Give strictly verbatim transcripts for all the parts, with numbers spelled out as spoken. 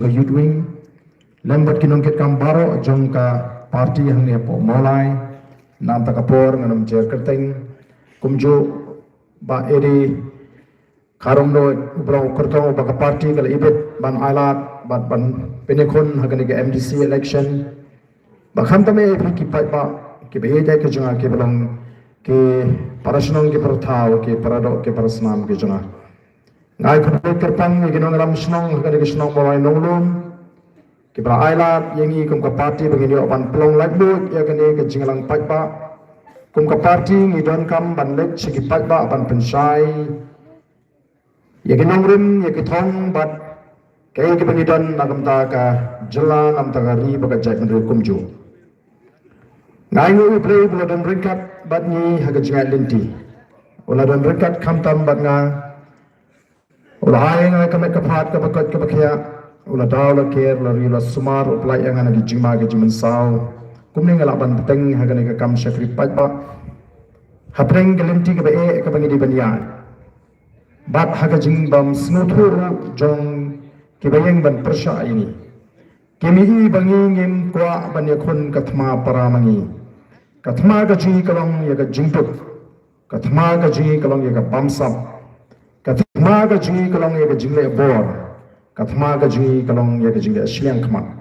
ka Youth Wing, lem bad ki nongkitkam baroh jong ka party hangne hapoh Mawlai. Namar ka por ngan ym jer kyrteng, kumjuh Bah Eddie Kharumnuid, u briew kyrtong ba ka party ka la ibit ban ailad bad ban pynïakhun ha kane ka M D C election. Bad khamtam eh phi ki paidbah kiba ïeit ka jong nga, kiba long ki para shnong ki para thaw, ki para doh ki para snam ki jong nga. Nga ai khublei kyrpang ïa ki nongïalam shnong ha kane ka shnong Mawlai Nonglum, kiba la ailad ïa ngi kum ka party ba ngin ïoh ban pynlong laitluid ïa kane ka jingïalang paidbah. Kum ka party ngi donkam ban leit sha ki paidbah ban pynshai ïa ki nongrim, ïa ki thong bad kaei kaba ngi don na ka bynta ka jylla, na ka bynta ka ri bad ka jaitbynriew kumjuh. Nga ainguh ïa U Blei ba u la don ryngkat bad ngi ha ka jingïaid lynti. U la don ryngkat khamtam bad nga. U la ai ïa nga ka met ka phad kaba koit kaba khiah. U la da, u la ker, u la ri, u la sumar, u pyllait ïa nga na ki jingma ki jingmynsaw. Kumne nga lah ban bteng ha kane ka kam shakri paidbah hapdeng ka lynti kaba eh kaba ngi dei ban ïaid. Bad ha ka jingbym sngewthuh ruh jong kiba ïeng ban pyrshah ïa ngi. Kim i ba ngi ngim kwah ban ïakhun ka thma para ma ngi. Ka thma ka jong ngi ka long ïa ka jingduk. Ka thma ka jong ngi ka long ïa ka bamsap. Ka thma ka jong ngi ka long ïa ka jingleh bor. Ka thma ka jong ngi ka long ïa ka jingleh shiliang khmat.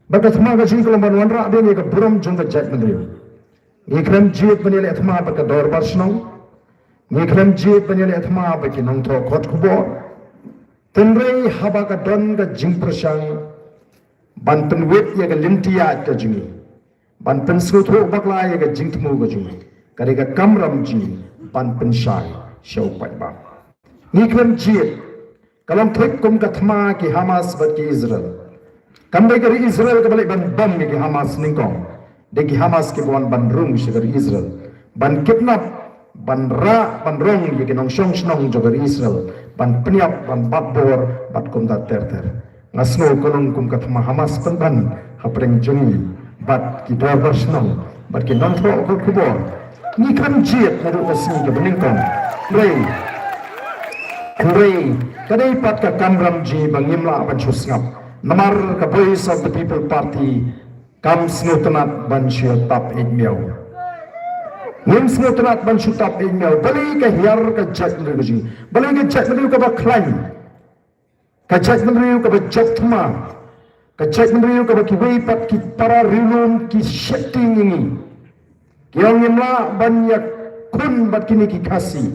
Bad ka thma ka jong ngi ka long ban wanrah biang ïa ka burom jong ka jaitbynriew. Ngi khlem jied ban ïaleh thma bad ka dorbar shnong. Ngi khlem jied ban ïaleh thma bad ki nongthoh kot khubor. Hynrei haba ka don ka jingpyrshang ban pynwit ïa ka lynti ïaid ka jong ngi, ban pynsngewthuh bakla ïa ka jingthmu ka jong ngi, ka dei ka kamram jong ngi ban pynshai sha u paidbah. Ngi khlem jied. Ka long thik kum ka thma ki Hamas bad ki Israel. Kam dei ka ri Israel kaba leit ban bom ïa ki Hamas nyngkong. Dei ki Hamas kiba wan ban rung sha ka ri Israel, ban kidnap, ban rah, ban rong ïa ki nongshong shnong jong ka ri Israel, ban pynïap, ban bat bor bad kumta ter ter. Nga sngew ka long kum ka thma Hamas pynban hapdeng jong ngi bad ki dorbar shnong bad ki nongthoh kot khubor. Ngi khlem jied naduh ka sngi kaba nyngkong. Hynrei, hynrei ka dei pat ka kamram jong ngi ba ngim lah ban shu sngap. Namar ka Voice of the People Party kam sngewtynnat ban shu tap eit miaw. Ngim sngewtynnat ban shu tap eit miaw. Balei ka hiar ka jaitbynriew ka jong ngi? Balei ka jaitbynriew kaba khlaiñ? Ka jaitbynriew kaba jop thma. Ka jaitbynriew kaba kiwei pat ki para riewlum ki sheptieng ïa ngi. Ki ong ngim lah ban ïakhun bad kine ki Khasi.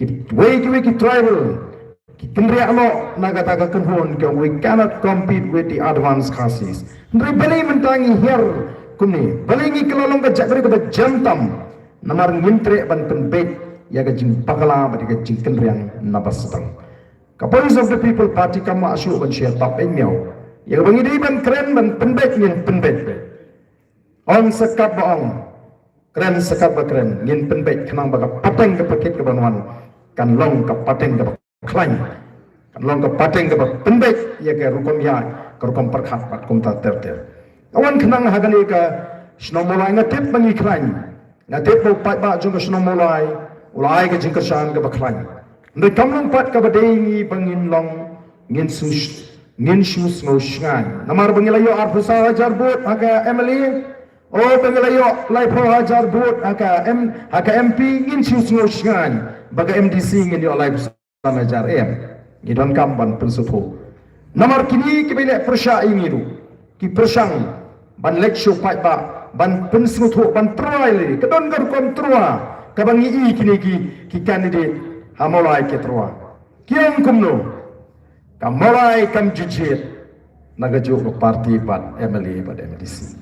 Kiwei kiwei ki tribal ki kynriah noh na kata ka kynhun, ki ong we cannot compete with the advanced Khasis. Hynrei balei mynta ngi hiar kumne? Balei ngi kylla long ka jaitbynriew kaba jem tam? Namar ngim treh ban pynbeit ïa ka jingbakla bad ïa ka jingkynriang na ba sdang. Ka Voice of the People Party kam lah shuh ban shu tap eit miaw. Ïa kaba ngi dei ban kren ban pynbeit ngin pynbeit beit. Ong sa katba ong, kren sa katba kren, ngin pynbeit khnang ba ka pateng ka pakit kaban wan kan long ka pateng kaba khlaiñ, kan long ka pateng kaba pynbeit ïa ka rukom ïaid, ka rukom pyrkhat bad kumta ter ter. Ka wan khnang ha kane ka shnong Mawlai, nga tip ba ngi khlaiñ. Nga tip ba u paidbah jong ka shnong Mawlai u la ai ka jingkyrshan kaba khlaiñ. Hynrei kam long pat kaba dei ngi ba ngin long, ngin shu, ngin shu sngew shngaiñ namar ba ngi la ïoh arphew saw hajar vote ha ka M L A. O, ba ngi la ïoh laiphew hajar vote ha ka M, ha ka M P, ngin shu sngew shngaiñ. Ba ka M D C ngin ïoh laiphew san hajar em. Ngi donkam ban pynsngewthuh. Namar kine kiba ïaleh pyrshah ïa ngi ruh ki pyrshang ban leit sha u paidbah ban pynsngewthuh, ban tyrwa ïa lade. Ka don ka rukom tyrwa kaba ngi i kine ki, ki candidate ha Mawlai ki tyrwa. Ki ong kumno? Ka Mawlai kam ju jied na kajuh ka party bad M L A bad M D C.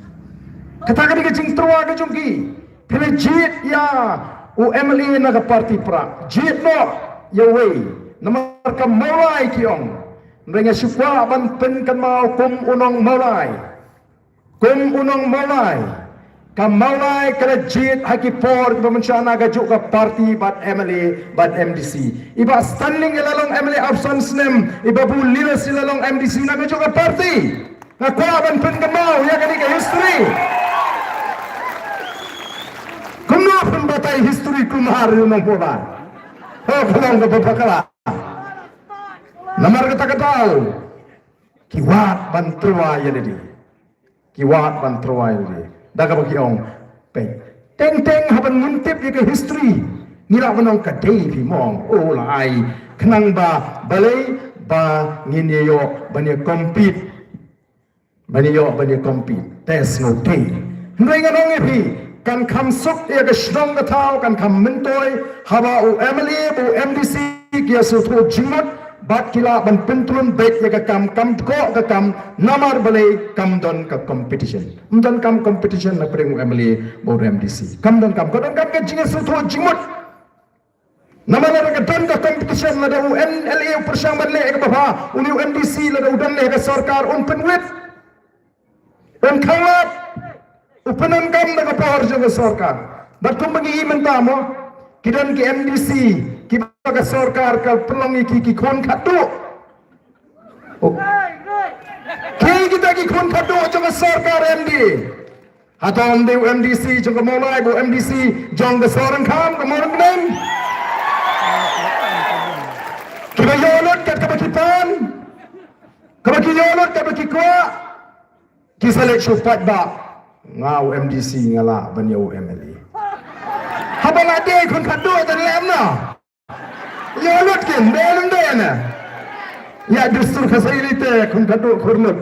Kata ka dei ka jingtyrwa ka jong ki. Phi la jied ïa u M L A na ka party Prah, jied noh ïa uwei. Namar ka Mawlai ki ong. Hynrei nga shu kwah ban pynkynmaw kum u nong Mawlai. Kum u nong Mawlai, ka Mawlai ka la jied ha ki por kiba mynshuwa na kajuh ka party bad M L A bad M D C. I Bah Stanley i la long M L A arphew san snem, i Babu Leaders i la long M D C na kajuh ka party. Nga kwah ban pynkynmaw ïa kane ka history. Kumno pynbatai history kum ha ri u nong Mawlai? Ho, pynlong kaba bakla. Namar kata ka daw Ki wad ban tyrwa ïa lade. Ki wad ban tyrwa ïa lade. Da kaba ki ong, peit, teng teng haba ngin tip ïa ka history, ngi lah ban ong ka dei phi, mong, oh, la ai. Khnang ba balei, ba ngin ïa ïoh ban ïa compete. Ban ïa ïoh ban ïa compete. Te sngewthuh. Hynrei ngan ong ïa phi, kan kham suk ïa ka shnong ka thaw, kan kham myntoi haba u MLA bad u MDC ki ïa sngewthuh jingmut bad ki lah ban pyntrun beit ïa ka kam, kam dkoh ka kam, namar balei, kam don ka competition. Ym don kam competition na pdeng u MLA bad u MDC. Kam don kam, ka don kam ka jingïa sngewthuh jingmut. Namar lada ka don ka competition, lada u MLA u pyrshang ban leh kaba bha, une u MDC lada u don leh ka sorkar, un pynwit, un khanglad, u pyndonkam da ka por jong ka sorkar. Bad kumba ngi i mynta mo, ki don ki MDC kiba ka sorkar ka pynlong ïa ki ki khun khatduh. Oh. Ki kita ki khun khatduh jong ka sorkar MDA. Hato ym dei u MDC jong ka Mawlai bad u MDC jong ka Sohryngkham, ka Mawryngkneng? Kiba ïoh lut kat kaba ki pan, kaba ki ïoh lut kat kaba ki kwah, ki sa leit shu paidbah. Nga u MDC nga lah ban ïa u MLA. Haba la dei khun khatduh te lem na. Ïa lut kin, dei lem dei na. Ïa dustur ka sa ïa lite khun khatduh khur lut.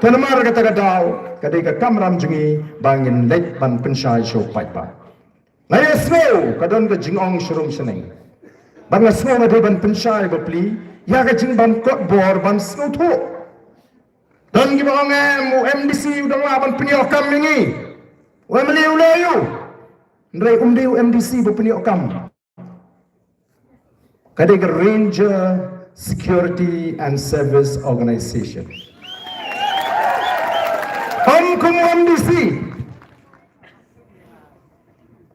Te namar kata ka daw, ka dei ka kamram jong ngi ba ngin leit ban pynshai sha u paidbah. Nga ïa sngew ka don ka jingong sharum shaneng. Bad nga sngew nga dei ban pynshai bapli ïa ka jingbam kot bor ban sngewthuh. Don kiba ong em, u MDC u dang lah ban pynïoh kam ïa ngi. U MLA u leh ïa u. Hynrei um dei u MDC ba pynïoh kam. Ka dei ka Ranger Security and Service Organization. Ym kum u MDC.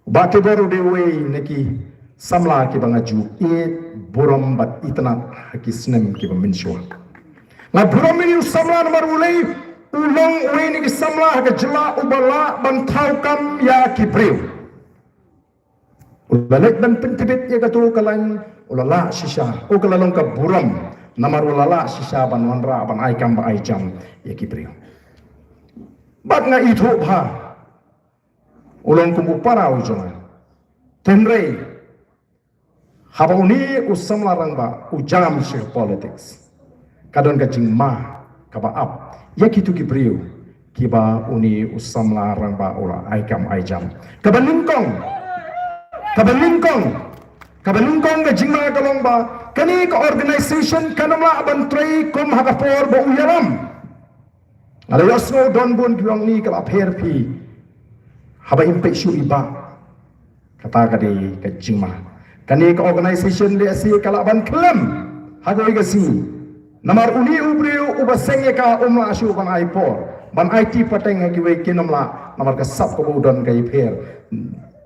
Bah Tibor u dei uwei na ki samla kiba nga ju ïeit burom bad itynnad ha ki snem kiba mynshuwa. Nga burom ïa une u samla namar u lei u long uwei na ki samla ha ka jylla uba lah ban thaw kam ïa ki briew. U la leit ban pyntbit ïa kato ka lain, u la lah shisha, u ka la long ka burom, namar u la lah shisha ban wanrah, ban ai kam, ban ai jam ïa ki briew. Bad nga ithuh bha, u long kum u para u jong nga. Hynrei haba une u samla rangbah u jam sha ka politics, ka don ka jingma kaba ap ïa kito ki briew kiba une u samla rangbah u la ai kam ai jam. Kaba nyngkong, kaba nyngkong, kaba nyngkong ka jingma ka long ba kane ka organization kan ym lah ban trei kum ha ka por ba u ïalam. Nga la ïohsngew don bun kiba ong, ni ka la pher phi haba im peit shuh i Bah. Kata ka dei ka jingma. Kane ka organization lehse ka lah ban khlem ha kawei ka sngi. Namar une u briew uba seng ïa ka um lah shuh ban ai por, ban aiti pateng ha kiwei, kin ym lah, namar ka sap kaba u don ka ïapher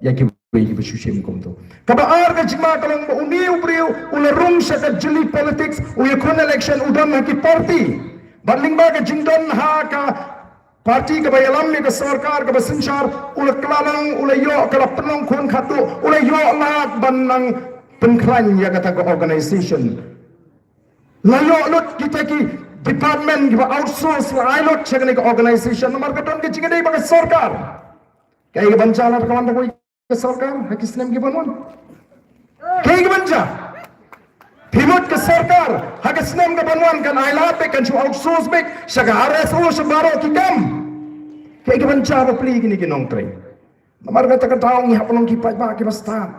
ïa kiwei kiba shu shim kumto. Kaba ar ka jingma ka long ba une u briew u la rung sha ka jylli politics, u ïakhun election, u don ha ki party. Bad lyngba ka jingdon ha ka party kaba ïalam ïa ka sorkar kaba synshar, u la kylla long, u la ïoh, ka la pynlong khun khatduh, u la ïoh lad ban nang pynkhlaiñ ïa kata ka organization. La ïoh lut kita ki department kiba outsource, la ai lut sha kane ka organization namar ka don ka jingïadei bad ka sorkar. Kaei kaban jia lada ka wan da kawei ka sorkar ha ki snem kiban wan? Kaei kaban jia? Phi mut ka sorkar ha ka snem kaban wan kan ai lad beit, kan shu outsource beit sha ka RSO, sha baroh ki kam. Kaei kaban jia bapli kine ki nongtrei? Namar kata ka daw ngi hap ban long ki paidbah kiba stad.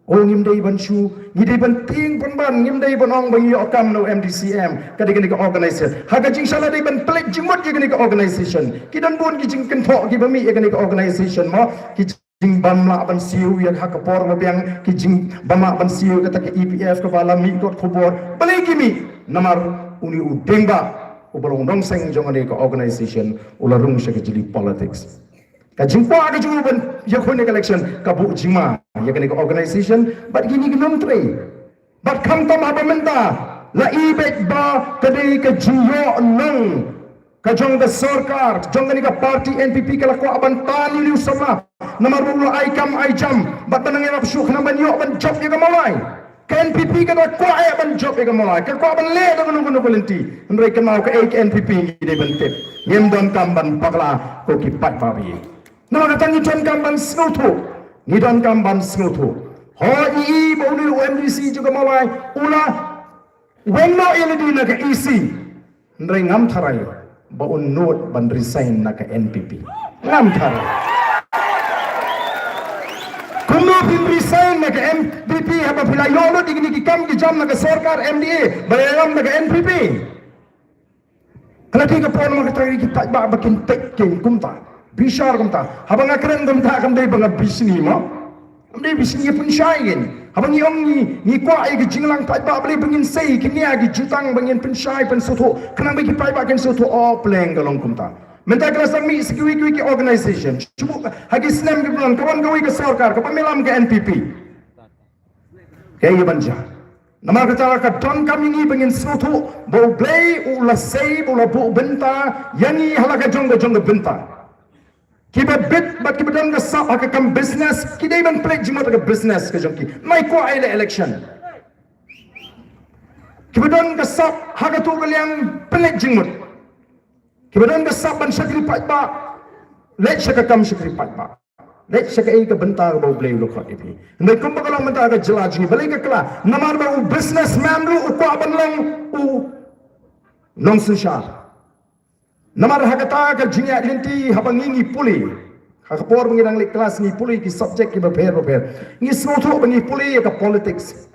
O, ngim dei ban shu, ngi dei ban tieng pynban, ngim dei ban ong ba ngi ïoh kam na u MDC em. Ka dei kane ka organization. Ha ka jingshah la dei ban pynleit jingmut ïa kane ka organization. Ki don bun ki jingkynthoh kiba mih ïa kane ka organization mo. Ki jingbym lah ban siew ïa ha ka por ba biang, ki jingbym lah ban siew ïa kata ka EPF kaba la mih kot khubor. Balei ki mih? Namar une u dieng bah uba long nongseng jong kane ka organization u la rung sha ka jylli politics. Ka jingkwah ka jong u ban ïakhun ïa ka election ka buh jingma ïa kane ka organization bad kine ki nongtrei. Bad khamtam haba mynta la i beit ba ka dei ka jingïoh nong ka jong ka sorkar, jong kane ka party NPP ka la kwah ban tan ïa une u samla namar ba u la ai kam ai jam bad ban nang ïarap shuh khnang ban ïoh ban jop ïa ka Mawlai. Ka N P P ka da kwah eh ban jop ïa ka Mawlai, ka kwah ban leh da kano kano ka lynti. Hynrei kynmaw kaei ka N P P ngi dei ban tip. Ngim donkam ban bakla ko ki paidbah ba ïeit. Namar kata ngi donkam ban sngewthuh. Ngi donkam ban sngewthuh. Hooid, i ba u dei u M D C jong ka Mawlai u la weng noh ïa lade na ka E C. Hynrei ngam tharai ba un nud ban resign na ka N P P. Ngam tharai. Kumno phin resign na ka N P P haba phi la ïoh lut ïa kine ki kam ki jam na ka sorkar M D A ba ïalam na ka N P P? Ka la dei ka por namar kata ki paidbah ba kin peit kin kumta, bishar kumta. Haba nga kren kumta kam dei ba nga bishni mo. Kam dei bishni, pynshai kin. Haba ngi ong ngi, ngi kwah ïa ka jingïalang paidbah, balei ba ngin sei kine ki jutang ba ngin pynshai pynsngewthuh khnang ba ki paidbah kin sngewthuh, oh, pleng ka long kumta. Mynta ka la sdang mih sa kiwei kiwei ki organisation. Shu buh ha ki snem kiba la wan, ka wan kawei ka sorkar kaba ïalam ka N P P. Kaei ban jia? Namar kata ka donkam ïa ngi ba ngin sngewthuh ba U Blei u la sei, ba u la buh bynta ïa ngi ha la ka jong ka jong ka bynta. Kiba bit bad kiba don ka sap ha ka kam business ki dei ban pynleit jingmut ha ka business ka jong ki. Mai kwah ïa la election. Kiba don ka sap ha kato ka liang pynleit jingmut. Kiba don ka sap ban shakri paidbah, leit sha ka kam shakri paidbah. Leit sha kaei ka bynta kaba U Blei u la khot ïa phi. Hynrei kumba ka long mynta ka jylla jong ngi, balei ka kla? Namar ba u businessman ruh u kwah ban long u nongsynshar. Namar ha kata ka jingïaid lynti haba ngi ngi pule, ha ka por ba ngi dang leit klas ngi pule ki subject kiba pher ba pher. Ngi sngewthuh ba ngi pule ïa ka politics,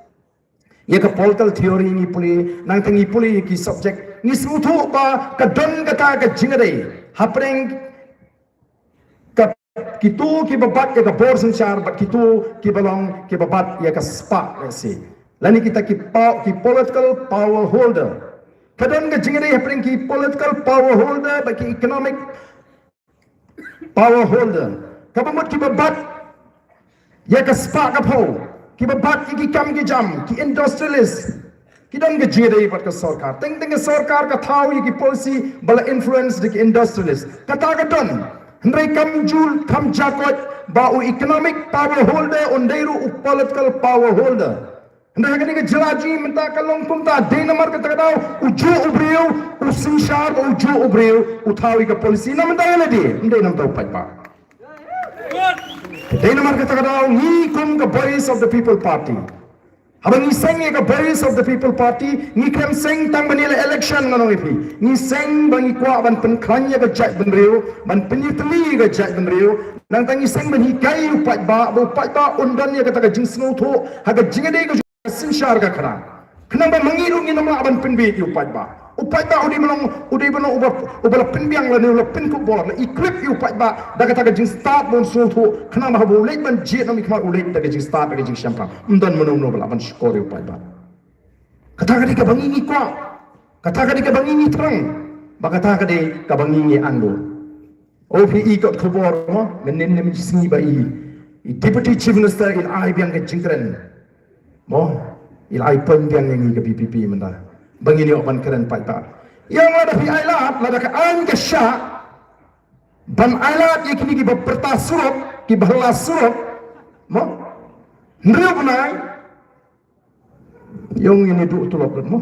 ïa ka political theory ngi pule, nangta ngi pule ïa ki subject. Ngi sngewthuh ba ka don kata ka jingïadei hapdeng ka, kito kiba bat ïa ka bor synshar bad kito kiba long kiba bat ïa ka spah, lehse, lane kita ki pow-, ki political power holder. Ka don ka jingïadei hapdeng ki political power holder bad ki economic power holder. Kaba mut kiba bat ïa ka spah ka phew, kiba bat ïa ki kam ki jam, ki industrialist, ki don ka jingïadei bad ka sorkar. Teng teng ka sorkar ka thaw ïa ki policy ba la influence da ki industrialist. Kata ka don. Hynrei kam ju, kam jakot ba u economic power holder un dei ruh u political power holder. Hynrei ha kane ka jylla jong ngi mynta ka long kumta, dei namar kata ka daw u juh u briew u synshar, u juh u briew u thaw ïa ka policy. Na mynta ïa lade, ym dei namar u paidbah. Dei namar kata ka daw ngi kum ka Voice of the People Party, haba ngi seng ïa ka Voice of the People Party, ngi khlem seng tang ban ïaleh election, ngan ong ïa phi. Ngi seng ba ngi kwah ban pynkhlaiñ ïa ka jaitbynriew, ban pynïatylli ïa ka jaitbynriew. Nangta ngi seng ban hikai ïa u paidbah, ba u paidbah un don ïa kata ka jingsngewthuh ha ka jingïadei ka synshar ka khana. Khnang ba ma ngi ruh ngin ym lah ban pynbieit ïa u paidbah. U paidbah u dei ban long, u dei ban long uba, uba la pynbiang lane u la pynkup bor, la equip ïa u paidbah da kata ka jingstad ban sngewthuh, khnang ba haba u leit ban jied na mikhmat u leit da ka jingstad, da ka jingshemphang. Ym don mano mano ba lah ban shukor ïa u paidbah. Kata ka dei kaba ngi ngi kwah. Kata ka dei kaba ngi ngi thrang. Ba kata ka dei kaba ngi ngi angnud. O phi i kot khubor mo, mynnin ne mynsngi ba i, i Deputy Chief Minister i la ai biang ka jingkren. Mo, i la ai point biang ïa ngi ka V P P mynta. Ba ngin ïoh ban kren paidbah. Ïa nga, lada phi ailad, lada ka aiñ ka shah ban ailad ïa kine kiba pyrta surok, kiba hla surok. Mo, hynriew bnai, ïong ïa ne duh tulop lut mo.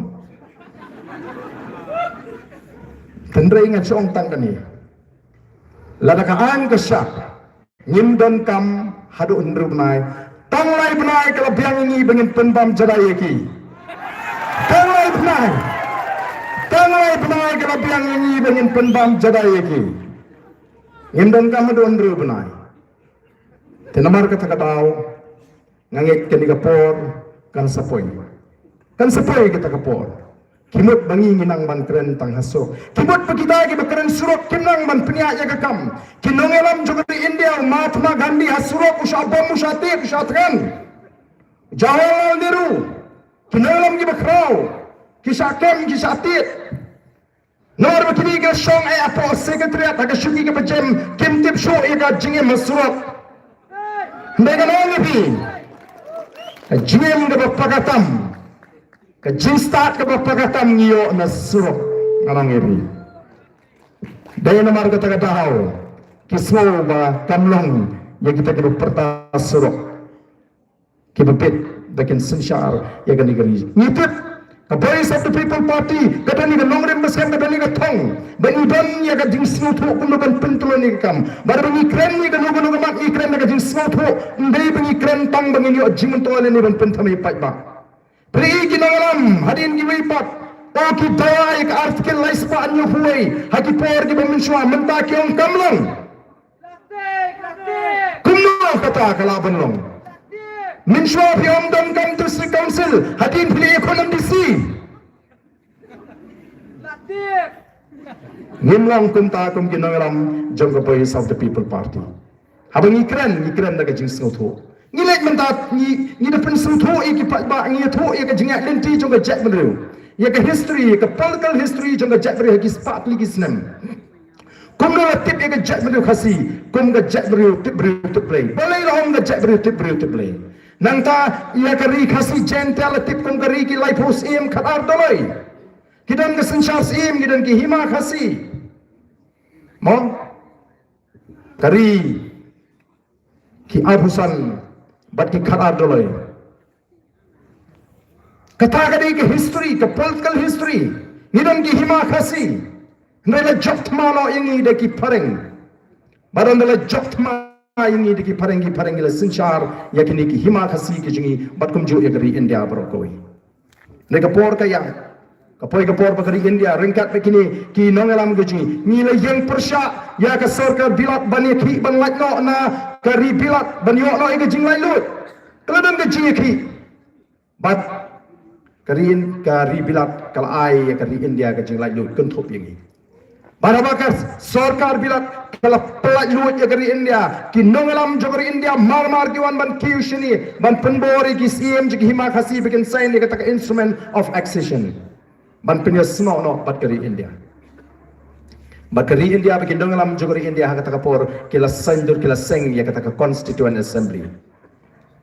Hynrei ngan shu ong tang kane. Lada ka aiñ ka shah, ngim donkam haduh hynriew bnai. Tang lai bnai ka la biang ïa ngi ba ngin pynbam jadai ïa ki. Tang lai bnai. Tang lai bnai ka la biang ïa ngi ba ngin pynbam jadai ïa ki. Ngim donkam haduh hynriew bnai. Te namar kata ka daw, nga ngeit kane ka por kan sa poi. Kan sa poi kata ka por. Ki mut ba ngi ngi nang ban kren tang ha surok. Ki mut ba kita kiba kren surok kim nang ban pynïaid ïa ka kam. Ki nongïalam jong ka ri India, u Mahatma Gandhi ha surok u shah bom, u shah tied, u shah thngan. Jawaharlal Nehru, ki nongïalam kiba khraw, ki shah kem, ki shah tied. Namar ba kine ki shong eh hapoh Secretariat ha ka shuki kaba jem, kim tip shuh ïa ka jingim ha surok. Hynrei ngan ong ïa phi, ka jingim kaba paka tam, ka jingstad kaba paka tam ngi ïoh na surok, ngan ong ïa phi. Dei namar kata ka daw ki sngew ba kam long ïa kita kiba pyrta surok, kiba bit ba kin synshar ïa kane ka ri. Ngi tip ka Voice of the People Party ka don ïa ka nongrim ba skhem, ka don ïa ka thong ba ngi don ïa ka jingsngewthuh kumno ban pyntlun ïa ka kam. Bad ba ngi kren ïa kano kano ka mat, ngi kren da ka jingsngewthuh, ym dei ba ngi kren tang ba ngin ïoh jingmyntoi lane ban pynthame paidbah. Phi i ki nongïalam hadien kiwei pat, o ki dawa ïa ka article lai spah hynñiewphew wei ha ki por kiba mynshuwa, mynta ki ong kam long. Kumno kata ka lah ban long? Mynshuwa phi ong donkam District Council, hadien phi leit ïakhun MDC. Ngim long kumta kum ki nongïalam jong ka Voice of the People Party. Haba ngi kren, ngi kren da ka jingsngewthuh. Ngi leit mynta, ngi, ngi da pynsngewthuh ïa ki paidbah, ngi ïathuh ïa ka jingïaid lynti jong ka jaitbynriew, ïa ka history, ïa ka political history jong ka jaitbynriew ha ki spah tylli ki snem. Kumno la tip ïa ka jaitbynriew Khasi kum ka jaitbynriew tip briew tip Blei? Balei la ong ka jaitbynriew tip briew tip Blei? Nangta ïa ka ri Khasi Jaintia la tip kum ka ri ki laiphew syiem khatar doloi. Ki don ka synshar syiem, ki don ki hima Khasi. Mo? Ka ri ki arphew san bad ki khatar doloi. Kata ka dei ka history, ka political history. Ngi don ki hima Khasi. Hynrei la jop thma noh ïa ngi da ki phareng. Bad ynda la jop thma ïa ngi da ki phareng, ki phareng ki la synshar ïa kine ki hima Khasi ki jong ngi bad kumjuh ïa ka ri India baroh kawei. Hynrei ka por ka ïaid, ka poi ka por ba ka ri India, ryngkat bad kine ki nongïalam ki jong ngi, ngi la ïeng pyrshah ïa ka sorkar Bilat ban ïakhih, ban lait noh na ka ri Bilat, ban ïoh noh ïa ka jinglaitluid. Ka la don ka jingïakhih. Bad ka ri In-, ka ri Bilat ka la ai ïa ka ri India ka jinglaitluid, kynthup ïa ngi. Bad haba ka sorkar Bilat ka la pynlaitluid ïa ka ri India, ki nongïalam jong ka ri India mar mar ki wan ban kiew shane ban pynbor ïa ki syiem jong ki hima Khasi ba kin sign ïa kata ka Instrument of Accession ban pynïasnoh noh bad ka ri India. Bad ka ri India, bad ki nongïalam jong ka ri India ha kata ka por ki la sign dur, ki la seng ïa kata ka Constituent Assembly.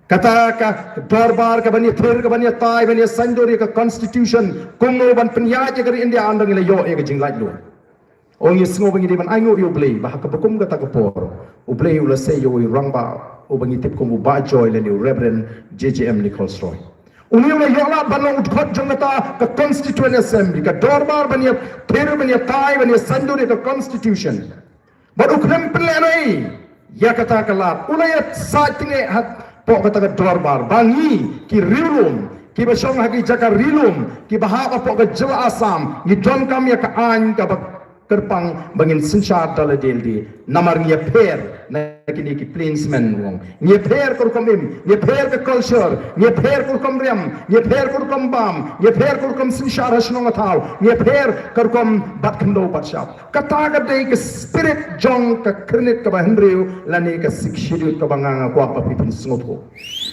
Kata ka dorbar kaban ïathir, kaban ïatai, ban ïasaindur ïa ka Constitution, kumno ban pynïaid ïa ka ri India, ynda ngi la ïoh ïa ka jinglaitluid. O, ngi sngew ba ngi dei ban ainguh ïa U Blei ba ha kaba kum kata ka por, U Blei u la sei ïa u rangbah uba ngi tip kum u Bah Joy lane u Reverend J J M Nichols Roy. Une u la ïoh lad ban long u dkhot jong kata ka Constituent Assembly, ka dorbar ban ïathir, ban ïatai, ban ïasaindur ïa ka Constitution. Bad u khlem pynlehnoh ei ïa kata ka lad, u la ïasaid tyngeh hapoh kata ka dorbar ba ngi ki riewlum kiba shong ha ki jaka ri lum kiba hap hapoh ka jylla Assam, ngi donkam ïa ka aiñ kaba kyrpang ba ngin synshar da lade lade. Namar ngi ïapher na kine ki plainsmen, u ong. Ngi ïapher ka rukom im, ngi ïapher ka culture, ngi ïapher ka rukom riam, ngi ïapher ka rukom bam, ngi ïapher ka rukom synshar ha shnong ha thaw, ngi ïapher ka rukom bat khyndew bat shyiap. Kata ka dei ka spirit jong ka Khyrnit kaba hynriew lane ka Sixth Schedule kaba nga, nga kwah ba phi pynsngewthuh.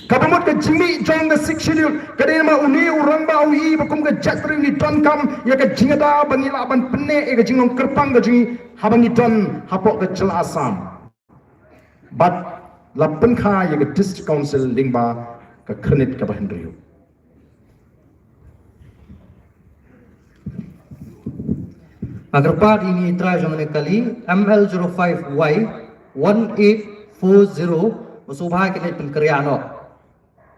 Kaba mut ka jingmih jong ka Sixth Schedule ka dei namar une u rangbah u ïohi ba kum ka jaitbynriew ngi donkam ïa ka jingada ba ngi lah ban pynneh ïa ka jinglong kyrpang ka jong ngi haba ngi don hapoh ka jylla Assam. Bad la pynkha ïa ka District Council lyngba ka Khyrnit kaba hynriew. Nga kyrpad ïa ine i trai jong kane ka kali, M L zero five Y one eight four zero, ba sngewbha kin leit pynkynriah noh.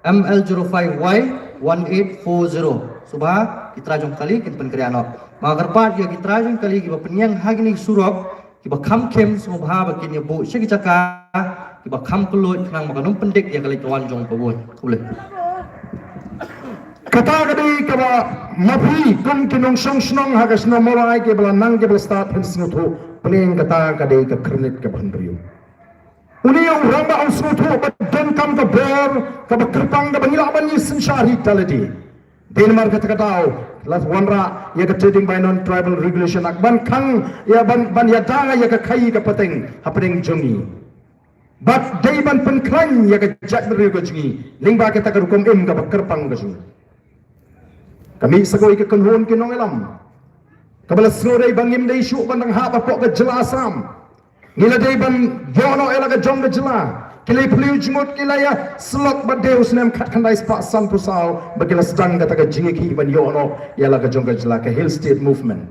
M L zero five Y one eight four zero. Sngewbha ki trai jong ka kali kin pynkynriah noh. Nga kyrpad ïa ki trai jong ka kali kiba pynïeng ha kine ki surok, kiba kham khim, sngewbha ba kin ïa buh sha ki jaka kiba kham kylluid khnang ba kan ym pyndik ïa ka leit ka wan jong ka wot. Khublei. Kata ka dei kaba ma phi kum ki nongshong shnong ha ka shnong Mawlai kiba la nang kiba la stad phin sngewthuh, pynïeng, kata ka dei ka Khyrnit kaba hynriew. Une u rangbah u sngewthuh ba donkam ka bor kaba kyrpang kaba ngi lah ban ïasynshar hi da lade. Dei namar kata ka daw la wanrah ïa ka Trading by Non-Tribal Regulation Act ban khang ïa, ban, ban ïada ïa ka khaii ka pateng hapdeng jong ngi. Bad dei ban pynkhlaiñ ïa ka jaitbynriew ka jong ngi lyngba kata ka rukom im kaba kyrpang ka jong ngi. Ka mih sa kawei ka kynhun ki nongïalam kaba la sngewdei ba ngim dei shuh ban dang hap hapoh ka jylla Assam. Ngi la dei ban ïoh noh ïa la ka jong ka jylla. Ki la phylliew jingmut, ki la ïasyllok bad dei u snem khatkhyndai spah sanphew saw ba ki la sdang kata ka jingïakhih ban ïoh noh ïa la ka jong ka jylla, ka Hill State Movement.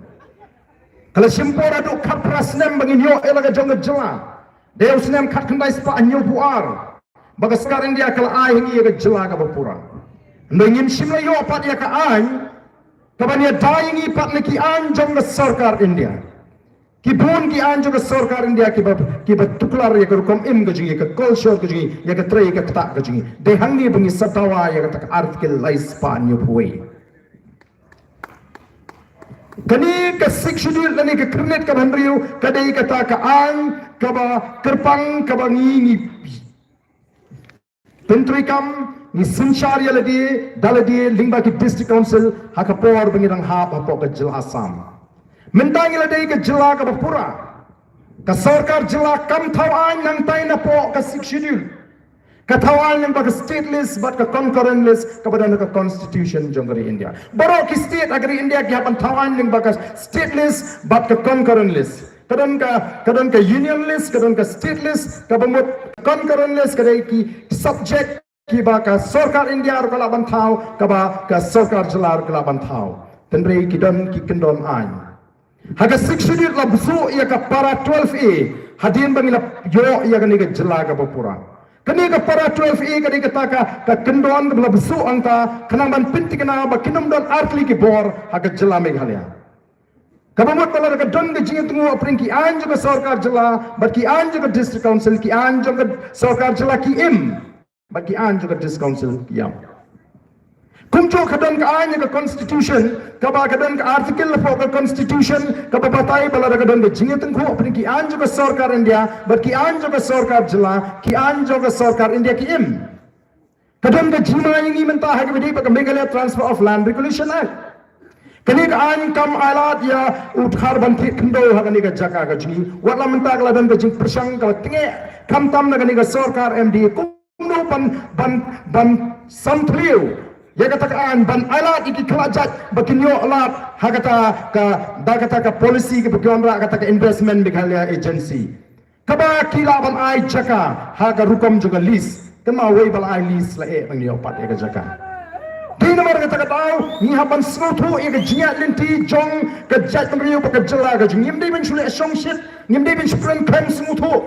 Ka la shim por haduh khatphra snem ba ngin ïoh ïa la ka jong ka jylla. Dei u snem khatkhyndai spah hynñiewphew ar ba ka sorkar India ka la ai ha ngi ïa ka jylla kaba pura. Nda ngim shym la ïoh pat ïa ka aiñ kaban ïada ïa ngi pat na ki aiñ jong ka sorkar India. Ki bun ki aiñ jong ka sorkar India kiba, kiba tuklar ïa ka rukom im ka jong ngi, ïa ka culture ka jong ngi, ïa ka trei ka ktah ka jong ngi. Dei hangne ba ngi sa dawa ïa kata ka Article lai spah hynñiewphew wei. Kane ka Sixth Schedule lane ka kyrnit kaba hynriew ka dei kata ka aiñ kaba kyrpang kaba ngi, ngi pyntreikam, ngi synshar ïa lade da lade lyngba ki District Council ha ka por ba ngi dang hap hapoh ka jylla Assam. Mynta ngi la dei ka jylla kaba pura. Ka sorkar jylla kam thaw aiñ nangtai napoh ka Sixth Schedule. Ka thaw aiñ lyngba ka state list bad ka concurrent list kaba don ha ka constitution jong ka ri India. Baroh ki state ha ka ri India ki hap ban thaw aiñ lyngba ka state list bad ka concurrent list. Ka don ka, ka don ka union list, ka don ka state list, kaba mut concurrent list ka dei ki subject kiba ka sorkar India ruh ka lah ban thaw, kaba ka sorkar jylla ruh ka lah ban thaw. Hynrei ki don ki kyndon aiñ. Ha ka Sixth Schedule la bsuh ïa ka para twelve A, hadien ba ngi la ïoh ïa kane ka jylla kaba pura. Kane ka para twelve A ka dei kata ka, ka kyndon kaba la bsuh hangta khnang ban pynthikna ba kin ym don artylli ki bor ha ka jylla Meghalaya. Kaba mut ba lada ka don ka jingïatynguh hapdeng ki aiñ jong ka sorkar jylla bad ki aiñ jong ka District Council, ki aiñ jong ka sorkar jylla ki im bad ki aiñ jong ka District Council ki ïap. Kumjuh ka don ka aiñ ka constitution, kaba ka don ka article hapoh ka constitution kaba batai ba lada ka don ka jingïatynguh hapdeng ki aiñ jong ka sorkar India bad ki aiñ jong ka sorkar jylla, ki aiñ jong ka sorkar India ki im. Ka don ka jingma ïa ngi mynta ha kaba ïadei bad ka Meghalaya Transfer of Land Regulation Act. Kane ka aiñ kam ailad ïa u dkhar ban thied khyndew ha kane ka jaka ka jong ngi. Wat la mynta ka la don ka jingpyrshang ka la tngeh khamtam na kane ka sorkar MDA kumno ban, ban, ban samthliew ïa kata ka aiñ, ban ailad ïa ki khlajait ba kin ïoh lad ha kata ka, da kata ka policy kaba ki wanrah kata ka Investment Meghalaya Agency. Kaba ki lah ban ai jaka ha ka rukom jong ka lease. Kynmaw, wei ba la ai lease la eh ban ïoh pat ïa ka jaka. Dei namar kata ka daw ngi hap ban sngewthuh ïa ka jingïaid lynti jong ka jaitbynriew bad ka jylla ka jong ngi. Ngim dei ban shu leh shongshit, ngim dei ban shu kren khlem sngewthuh.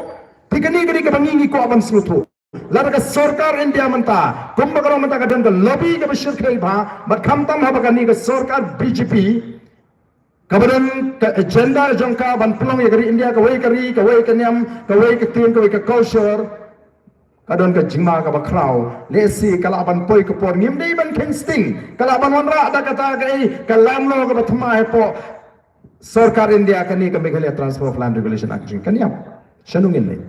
Te kane ka dei kaba ngi, ngi kwah ban sngewthuh. Lada ka sorkar India mynta, kumba ka long mynta, ka don ka lobby kaba shyrkhei bha bad khamtam haba kane ka sorkar BJP kaba don ka agenda jong ka ban pynlong ïa ka ri India kawei ka ri, kawei ka niam, kawei ka ktien, kawei ka culture. Ka don ka jingma kaba khraw. Lehse ka lah ban poi ka por, ngim dei ban kheiñ sting, ka lah ban wanrah da kata kaei ka lam law kaba thymmai hapoh sorkar India, kane ka Meghalaya Transfer of Land Regulation Act jong ka niam. Shano ngin leit?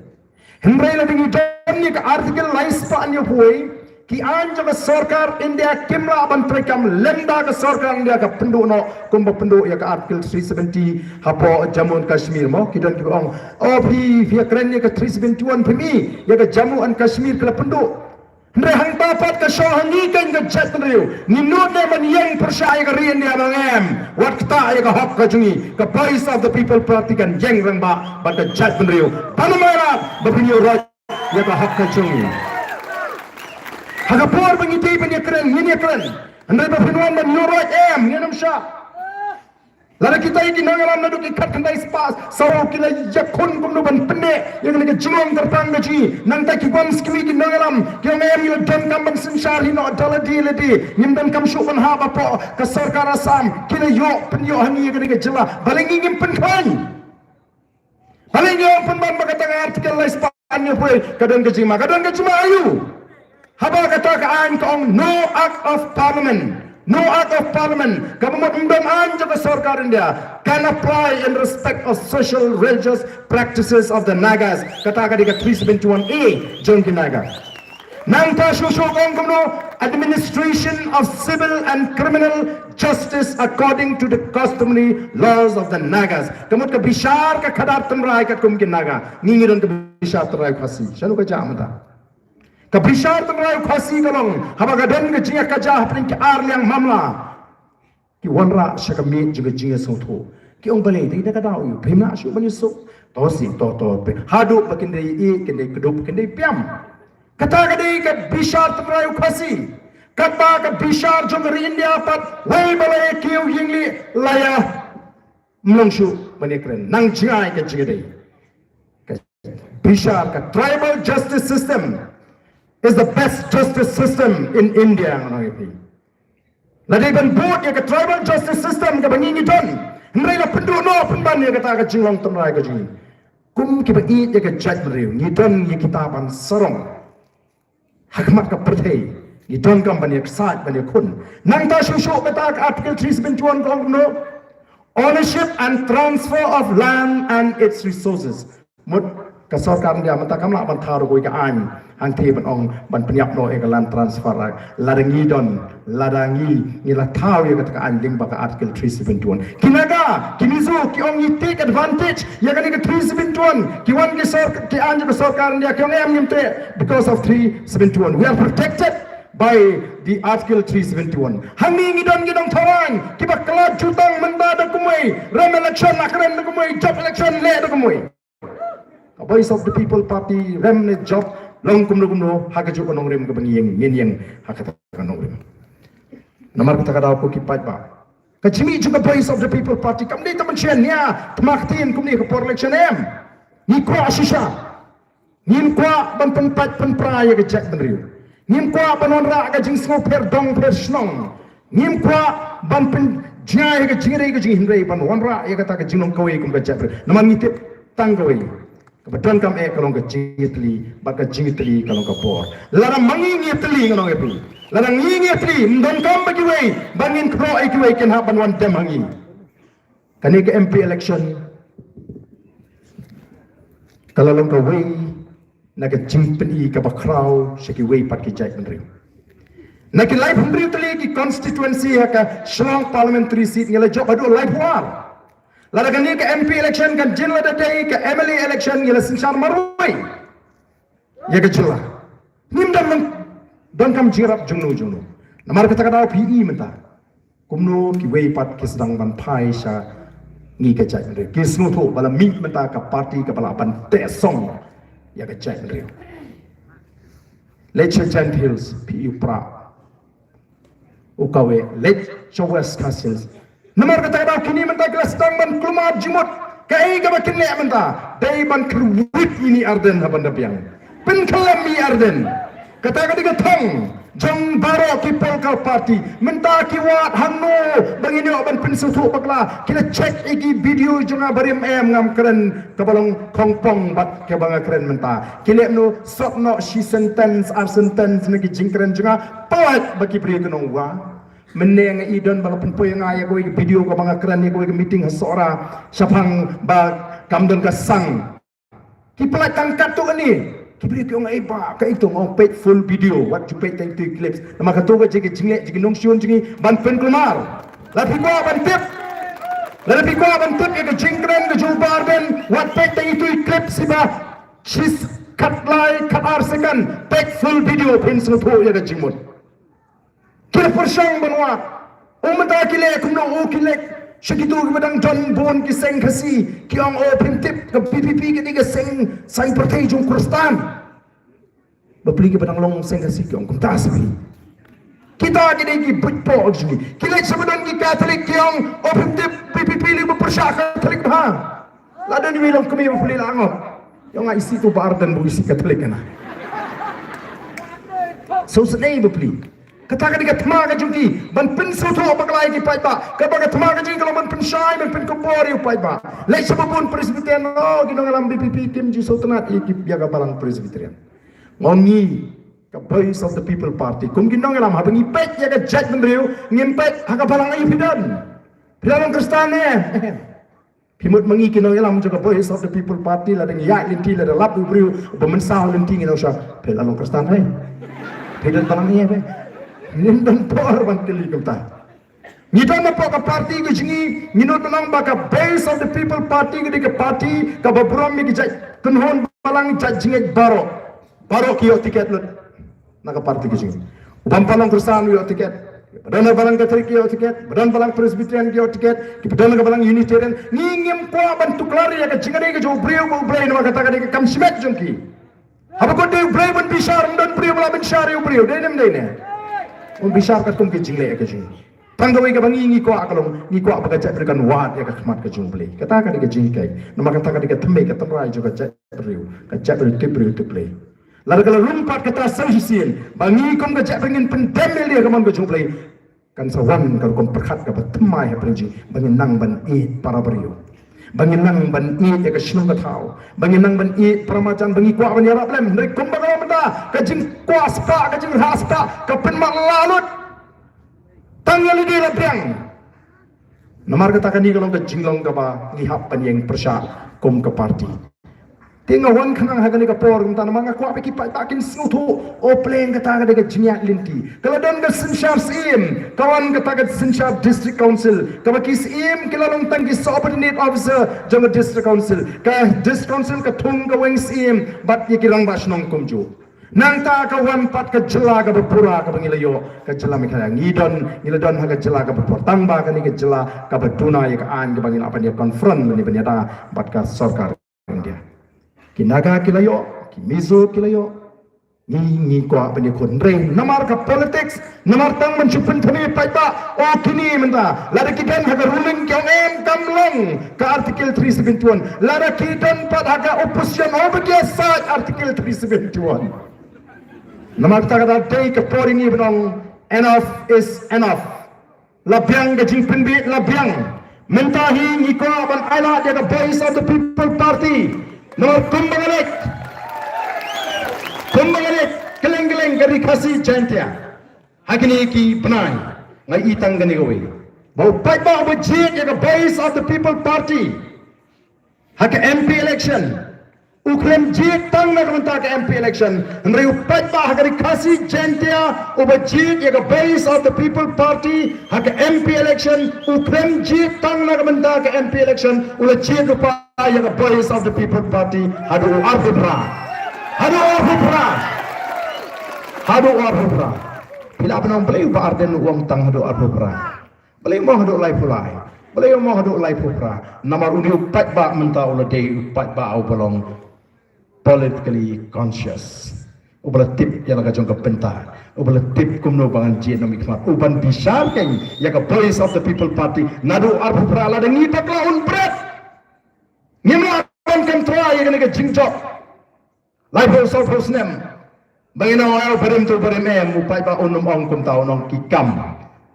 Hynrei lada ngi don ïa ka Article lai spah hynñiewphew wei, ki aiñ jong ka sorkar India kim lah ban treikam lymda ka sorkar India ka pynduh noh kumba pynduh ïa ka Article three seventy hapoh Jammu and Kashmir mo. Ki don kiba ong, "O phi, phi ïakren ïa ka three seventy-one, phim i ïa ka Jammu and Kashmir ka la pynduh." Hynrei hangta pat ka shoh ha ngi kein ka jaitbynriew. Ngi nud ne ban ïeng pyrshah ïa ka ri India, ma ngim? Wat ktah ïa ka hok ka jong ngi. Ka Voice of the People Party kan ïeng rangbah bad ka jaitbynriew. Ban ym ailad ba phin ïuhroit ïa ka hok ka jong ngi. Ha ka por ba ngi dei ban ïakren, ngin ïakren. Hynrei ba phin wan ban ïuhroit, em, ngin ym shah. Lada kita ki nongïalam naduh ki khatkhyndai spah saw ki la ïakhun kumno ban pynneh ïa kane ka jinglong kyrpang ka jong ngi, nangta ki wan sha ngi ki nongïalam, ki ong, em, ngi la donkam ban synshar hi noh da lade lade, ngim donkam shuh ban hap hapoh ka sorkar Assam, ki la ïoh pynïoh ha ngi ïa kane ka jylla. Balei ngi ngim pynkhlaiñ? Balei ngi ong pynban ba kata ka Article lai spah hynñiewphew wei ka don ka jingma, ka don ka jingma aïu? Haba kata ka aiñ ka ong no Act of Parliament, no Act of Parliament, kaba mut ym don aiñ jong ka sorkar India, can apply in respect of social religious practices of the Nagas. Kata ka dei ka three seventy-one A jong ki Naga. Nangta shuh shuh ka ong kumno, administration of civil and criminal justice according to the customary laws of the Nagas. Ka mut ka bishar ka khadar tynrai katkum ki Naga. Ngi ngi don ka bishar tynrai Khasi. Shano ka jia mynta? Ka bishar tynrai Khasi ka long, haba ka don ka jingïakajia hapdeng ki ar liang mamla, ki wanrah sha ka miej jong ka jingïasngewthuh. Ki ong, balei, dei da ka daw aïu? Phim lah shuh ban ïasuk? To sih, to, to, phi. Haduh ba kin dei ïa, kin dei kdup, kin dei piam. Kata ka dei ka bishar tynrai u Khasi. Katba ka bishar jong ka ri India pat, wei ba la ïa kiew ïing lieh la ïa mlong shuh ban ïakren. Nang jngai ka jingïadei. Ka bishar, ka tribal justice system is the best justice system in India, ngan ong ïa phi. La dei ban bud ïa ka tribal justice system kaba ngi ngi don. Hynrei la pynduh noh pynban ïa kata ka jinglong tynrai ka jong ngi. Kum kiba ïeit ïa ka jaitbynriew ngi don ïa kita ban sarong ha khmat ka pyrthei. Ngi donkam ban ïaksaid ban ïakhun. Nangta shuh shuh kata ka Article three seventy-one ka ong kumno? Ownership and transfer of land and its resources. Mut ka sorkar India mynta kam lah ban thaw da kawei ka aiñ hangtei ban ong ban pynïap noh ïa ka land transfer. Lada ngi don, lada ngi ngi la thaw ïa kata ka aiñ lyngba ka Article three seventy-one. Ki Naga, ki Mizo ki ong ngi take advantage ïa kane ka three seventy-one. Ki wan ki sor, ki aiñ ka sorkar India ki ong em, ngim take because of three seventy-one. We are protected by the Article three seventy-one. Hangne ngi don ki nongthaw aiñ kiba khlad jutang mynta da kumwei, rem election la kren da kumwei, jop election leh da kumwei. Ka Voice of the People Party rem ne jop, long kumno kumno ha kajuh ka nongrim kaba ngi ïeng, ngin ïeng ha kata ka nongrim. Namar kata ka daw ko ki paidbah, ka jingmih jong ka Voice of the People Party kam dei tang ban shaniah thma ktien kumne ka por election, em. Ngi kwah shisha. Ngim kwah ban pynpait pynpra ïa ka jaitbynriew. Ngim kwah ban wanrah ka jingsngewpher dong pher shnong. Ngim kwah ban pynjngai ïa ka jingïadei ka jingïadei, hynrei ban wanrah ïa kata ka jinglong kawei kum ka jaitbynriew. Namar ngi tip tang kawei kaba donkam eh ka long ka jingïatylli, bad ka jingïatylli ka long ka bor. Lada ma ngi ngi ïatylli, nga ong ïa phi, lada ngi ngi ïatylli, ym donkam ba kiwei ba ngin kynnoh ïa kiwei kin hap ban wan dem ha ngi. Kane ka M P election ka la long kawei na ka jingpyni kaba khraw sha kiwei pat ki jaitbynriew. Na ki laiphew hynriew tylli ki constituency ha ka Shillong parliamentary seat ngi la jop haduh laiphew ar. Lada kane ka M P election kan jin lada dei ka M L A election ngi la synshar marwei ïa ka jylla. Ngim don, donkam jingïarap jongno jongno. Namar kata ka daw phi i mynta kumno kiwei pat ki sdang ban phai sha ngi ka jaitbynriew. Ki sngewthuh ba la mih mynta ka party kaba lah ban teh song ïa ka jaitbynriew. Leit sha Jaintia Hills phi i u Prah, u Kawe, leit sha West Khasi Hills. Namar kata ka daw kine mynta ki la sdang ban kulmar jingmut. Kaei kaba kin leh mynta? Dei ban kyrwit ïa i Ardent ha ban da biang. Pynkhlem ïa i Ardent. Kata ka dei ka thong jong baroh ki political party. Mynta ki wad hangno ba ngin ïoh ban pynsngewthuh bakla? Ki la check ïa ki video jong nga barim, em, ngam kren kaba long khongpong bad kaba nga kren mynta. Ki leh kumno? Sot noh shi sentence ar sentence na ki jingkren jong nga. Peit ba ki briew ki nong wa. Mynne nga i don ba la pynpoi ïa nga ïa kawei ka video kaba nga kren ïa kawei ka meeting ha Sohra shaphang ba kam don ka sang. Ki pynlait tang katto katne. Ki briew ki ong, "Ei bah, kaei to?" Nga ong, "Peit full video, wat ju peit tang itu i clips." Namar kato ka jing ka jingleh jong ki nongshun jong ngi ban pynkulmar. Lada phi kwah ban tip, lada phi kwah ban tip ïa ka jingkren ka jong u Bah Ardent, wat peit tang itu i clips, shi ba shi khatlai khatar second. Peit full video phin sngewthuh ïa ka jingmut. Ki la pyrshang ban wad. U mynta ki leh kumno? U ki leh sha kito kiba dang don bun ki seng Khasi. Ki ong, "O, phim tip, ka V P P ka dei ka seng saiñ pyrthei jong u Khristan." Bapli kiba dang long seng Khasi ki ong kumta sha phi. Kita ki dei ki buit poh jong ngi. Ki leit sha ba don ki Katholik ki ong, "O, phim tip, V P P lei ba pyrshah Katholik bha." La don iwei long kmie bapli la ngop. Ïa nga isih to Bah Ardent ba isih Katholik na. Sngewsynei bapli. Kata ka dei ka thma ka jong ki ban pynsngewthuh bakla ïa ki paidbah. Kaba ka thma ka jong ki ka long ban pynshai, ban pynkupbor ïa u paidbah. Leit sha ba bun Presbyterian, "O, ki nongïalam V P P kim ju sngewtynnat ïa ki, ïa ka balang Presbyterian." Nga ong ngi ka Voice of the People Party, kum ki nongïalam, haba ngi peit ïa ka jaitbynriew, ngim peit ha ka balang aïu phi don. Phi la long Khristan ne? Phi mut ma ngi ki nongïalam jong ka Voice of the People Party, lada ngi ïaid lynti, lada lap u briew uba mynsaw lynti, ngin ong sha, "Phi la long Khristan, hei? Phi don balang aïu, hei?" Ngim don por ban kylli kumta. Ngi don hapoh ka party ka jong ngi, ngi nud ban ong ba ka Voice of the People Party ka dei ka party kaba burom ïa ki jait kynhun balang, jait jingngeit baroh. Baroh ki ïoh tiket lut na ka party ka jong ngi. U bym pat long Khristan u ïoh tiket. Ba don ha balang Katholik ki ïoh tiket, ba don balang Presbyterian ki ïoh tiket, ki ba don ha balang Unitarian. Ngi ngim kwah ban tuklar ïa ka jingïadei ka jong u briew bad u Blei, namar kata ka dei ka kam shimet jong ki. Haba kut dei u Blei ban bishar, ym don briew ba lah bishar ïa u briew, dei ne ym dei ne? Un bishar katkum ka jingleh ka jong ngi. Tang kawei kaba ngi ngi kwah ka long, ngi kwah ba ka jaitbynriew kan wad ïa ka khmat ka jong u Blei. Kata ka dei ka jinghikai. Namar kata ka dei ka thymmei ka tynrai jong ka jaitbynriew, ka jaitbynriew tip briew tip Blei. Lada ka la rung pat kata saw shisien ba ngi kum ka jaitbynriew ngin pyndem ïalade ha ka mon ka jong u Blei, Kan sa wan ka rukom pyrkhat kaba thymmai ha pyrshah ba ngin nang ban ïeit para briew, ba ngin nang ban ïeit ïa ka shnong ka thaw, ba ngin nang ban ïeit para marjan, ba ngi kwah ban ïarap lem. Hynrei kumba ka long mynta, ka jingkwah spah, ka jingrah spah ka pynmih la lut. Tang ïa lade la biang. Namar kata kane ka long ka jinglong kaba ngi hap ban ïeng pyrshah kum ka party. Te nga wan khnang ha kane ka por mynta namar nga kwah ba ki paidbah kin sngewthuh. O pleng, kata ka dei ka jingïaid lynti. Ka la don ka synshar syiem, ka wan kata ka synshar district council, kaba ki syiem ki la long tang ki subordinate officer jong ka district council. Ka district council ka thung ka weng syiem bad ïa ki rangbah shnong kumjuh. Nangta ka wan pat ka jylla kaba pura kaba ngi la ïoh, ka jylla Meghalaya. Ngi don, ngi la don ha ka jylla kaba pura, tang ba kane ka jylla kaba duna ïa ka aiñ, kaba ngi lah ban ïa confront lane ban ïada bad ka sorkar India. Ki Naga ki la ïoh, ki Mizo ki la ïoh. Ngi, ngi kwah ban ïakhun, hynrei namar ka politics, namar tang ban shu pynthame paidbah. O kine mynta, lada ki don ha ka ruling ki ong em, kam long ka Article three seventy-one. Lada ki don pat ha ka opposition, o ba ki ïasaid Article three seventy-one. Namar kata ka dei ka por ïa ngi ban ong enough is enough. La biang ka jingpynbeit, la biang. Mynta hi ngi kwah ban ailad ïa ka Voice of the People Party. Namar kumba nga leit, kumba nga leit kylleng kylleng ka Ri Khasi Jaintia ha kine ki bnai, nga i tang kane kawei, ba u paidbah uba jied ïa ka Voice of the People Party ha ka M P election u khlem jied tang na ka bynta ka M P election. Hynrei u paidbah ha ka Ri Khasi Jaintia uba jied ïa ka Voice of the People Party ha ka M P election u khlem jied tang na ka bynta ka M P election, u la jied lypa ïa ka Voice of the People Party haduh u arphew phra. Haduh u arphew phra. Haduh u arphew phra. Phi lah ban ong balei u Bah Ardent u ong tang haduh arphew phra? Balei mo haduh laiphew lai? Balei mo haduh laiphew phra? Namar une u paidbah mynta u la dei u paidbah uba long politically conscious, uba la tip ïa la ka jong ka bynta, uba la tip kumno ba ngan jied na u mihkhmat, uban bishar keiñ ïa ka Voice of the People Party. Naduh arphew phra lada ngi bakla un bret, ngim lah ban kyntrei ïa kane ka jingjop. Laiphew sawphew snem ba ngin ong ïa u barim tu barim em, u paidbah un ym ong kumta, un ong ki kam.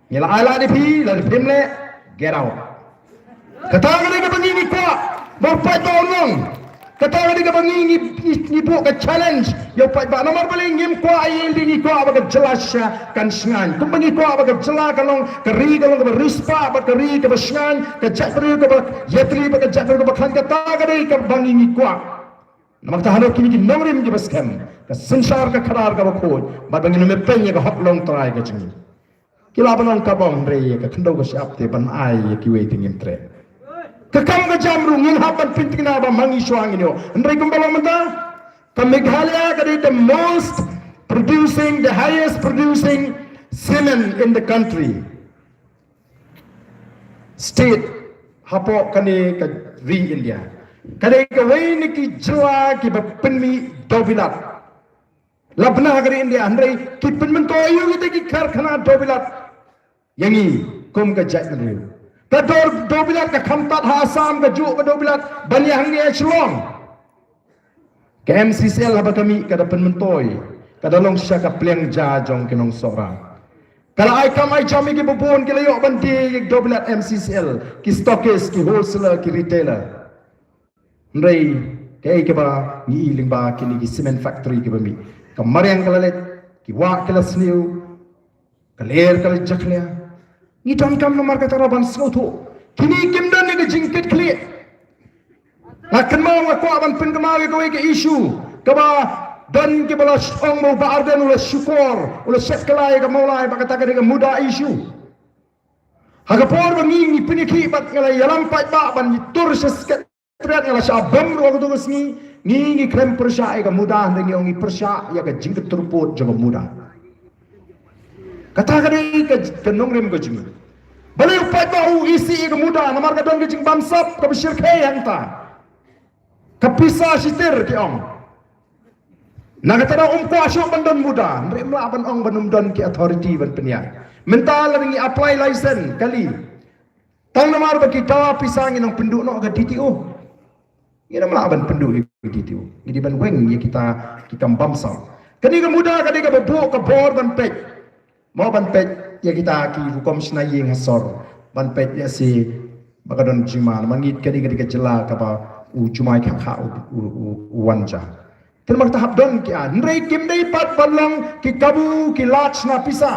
Ngi la ailad ïa phi, lada phim leh, get out. Kata ka dei kaba ngi ngi kwah ba u paidbah un ong. Kata ka dei kaba ngi ngi ngi buh ka challenge ïa u paidbah. Namar balei ngim kwah ïa lade, ngi kwah ba ka jylla shisha kan shngaiñ. Kumba ngi kwah ba ka jylla kan long ka ri, kan long kaba riewspah bad ka ri kaba shngaiñ, ka jaitbynriew kaba ïatylli bad ka jaitbynriew kaba khlaiñ. Kata ka dei kaba ngi ngi kwah. Namar kata haduh kine ki nongrim kiba skhem, ka synshar ka khadar kaba khuid, bad ba ngin ym pynïa ka hok longtrai ka jong ngi. Ki lah ban ong ka bong, hynrei ka khyndew ka shyiap te ban ai ïa kiwei te ngim treh. Ka kam ka jam ruh ngin hap ban pyntikna ba ma ngi shuwa ngin ïoh. Hynrei kumba long mynta, ka Meghalaya ka dei the most producing, the highest producing cement in the country. State hapoh kane ka ri India. Ka dei kawei na ki jylla kiba pynmih dewbilat. La bna ha ka ri India, hynrei ki pynmyntoi ïa kita ki karkhana dewbilat ïa ngi kum ka jaitbynriew. Ka dor dewbilat ka kham tad ha Assam, kajuh ka dewbilat ban ïa hangne ha Shillong. Ka M C C L haba ka mih ka da pynmyntoi, ka da long shisha ka pliang ja jong ki nongsohra. Ka la ai kam ai jam ïa kiba bun, ki la ïoh ban die ïa ki dewbilat M C C L, ki stockist, ki wholesaler, ki retailer. Hynrei kaei kaba ngi i lyngba kine ki cement factory kiba mih? Ka mariang ka la leit, ki wah ki la sniew, ka lyer ka la jakhlia. Ngi donkam namar kata ruh ban sngewthuh. Kine kim don ïa ka jingkitkhlieh. Nga kynmaw, nga kwah ban pynkynmaw ïa kawei ka issue kaba don kiba la ong ba u Bah Ardent u la shukor, u la shet kylla ïa ka Mawlai, ba kata ka dei ka MUDA issue. Ha ka por ba ngi ngi pynïakhih bad nga la ïalam paidbah ban ïatur sha Secretariat, nga la shah bam ruh ha kato ka sngi. Ngi ngi khlem pyrshah ïa ka MUDA, hynrei ngi ong ngi pyrshah ïa ka jingkyntur pud jong ka MUDA. Kata ka dei ka, ka nongrim ka jong ngi. Balei u paidbah u isih ïa ka MUDA? Namar ka don ka jingbamsap kaba shyrkhei hangta. Ka pisa shitir ki ong. Na kata ruh um kwah shuh ban don MUDA, hynrei ym lah ban ong ban ym don ki authority ban pynïaid. Mynta lada ngi apply license kali, tang namar ba ki dawa pisa ngi nang pynduh noh ka D T O. Ngi nang lah ban pynduh ïa ka D T O. Ngi dei ban weng ïa kita ki kam bamsap. Kane ka MUDA ka dei kaba buh ka bor ban peit. Mo ban peit ïa kita ki rukom shna ïing ha sor ban peit ïa si ba ka don jingma, namar ngi kane ka dei ka jylla kaba u jumai kha kha u, u, u, u wan ja. Te namar kata hap don ki, ah, hynrei kim dei pat ban long ki kabu ki lad shna pisa.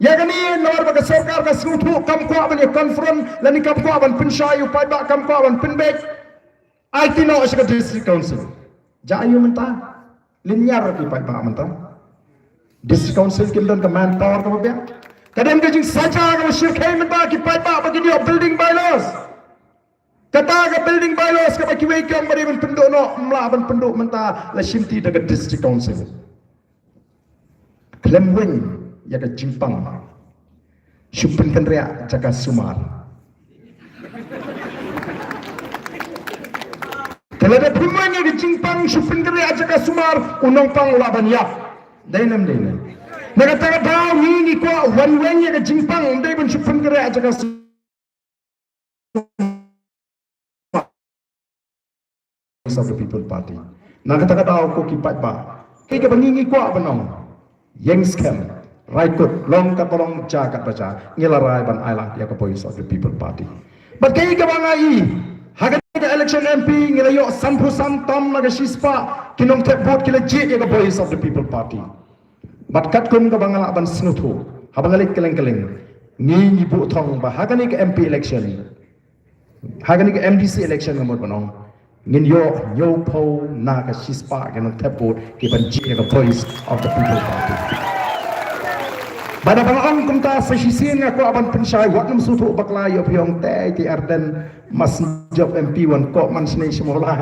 Ïa kane namar ba ka sorkar ka sngewthuh kam kwah ban ïa confront lane kam kwah ban pynshai, u paidbah kam kwah ban pynbeit. Ai ti noh sha ka District Council. Ja aïu mynta? Lynñiar ki paidbah mynta. District Council kim don ka manpower kaba biang. Ka don ka jingsaja kaba shyrkhei mynta ki paidbah ba kin ïoh building bylaws. Kata ka building bylaws kaba kiwei ki ong ba dei ban pynduh noh, ym lah ban pynduh mynta, la shimti da ka District Council. Khlem weng ïa ka jingpang, shu pynkynriah jaka sumar. Te lada phim weng ïa ka jingpang, shu pynkynriah jaka sumar, u nongpang u lah ban ïap. Dei ne ym dei ne? Na kata ka daw ngi ngi kwah wan weng ïa ka jingpang, ym dei ban shu pynkynriah jaka sumar. Voice of the People Party. Na kata ka daw ko ki paidbah, kaei kaba ngi ngi kwah ban ong, ïeng skhem, rai kut, long katba long, ja katba ja, ngi la rai ban ailad ïa ka Voice of the People Party. Bad kaei kaba nga i, ha kane ka election M P ngi la ïoh sanphew san tam na ka shispah ki nongthep vote ki la jied ïa ka Voice of the People Party. Bad katkum kaba nga lah ban sngewthuh, haba nga leit kylleng kylleng, ngi ngi buh thong ba ha kane ka M P election, ha kane ka M D C election, nga mut ban ong, ngin ïoh hynñiewphew na ka shispah ki nongthep vote ki ban jied ïa ka Voice of the People Party. Bad haba nga ong kumta, sa shisien nga kwah ban pynshai, wat nym sngewthuh bakla, ïoh phi ong te, te Ardent mas jop M P wan kop man shnei sha Mawlai.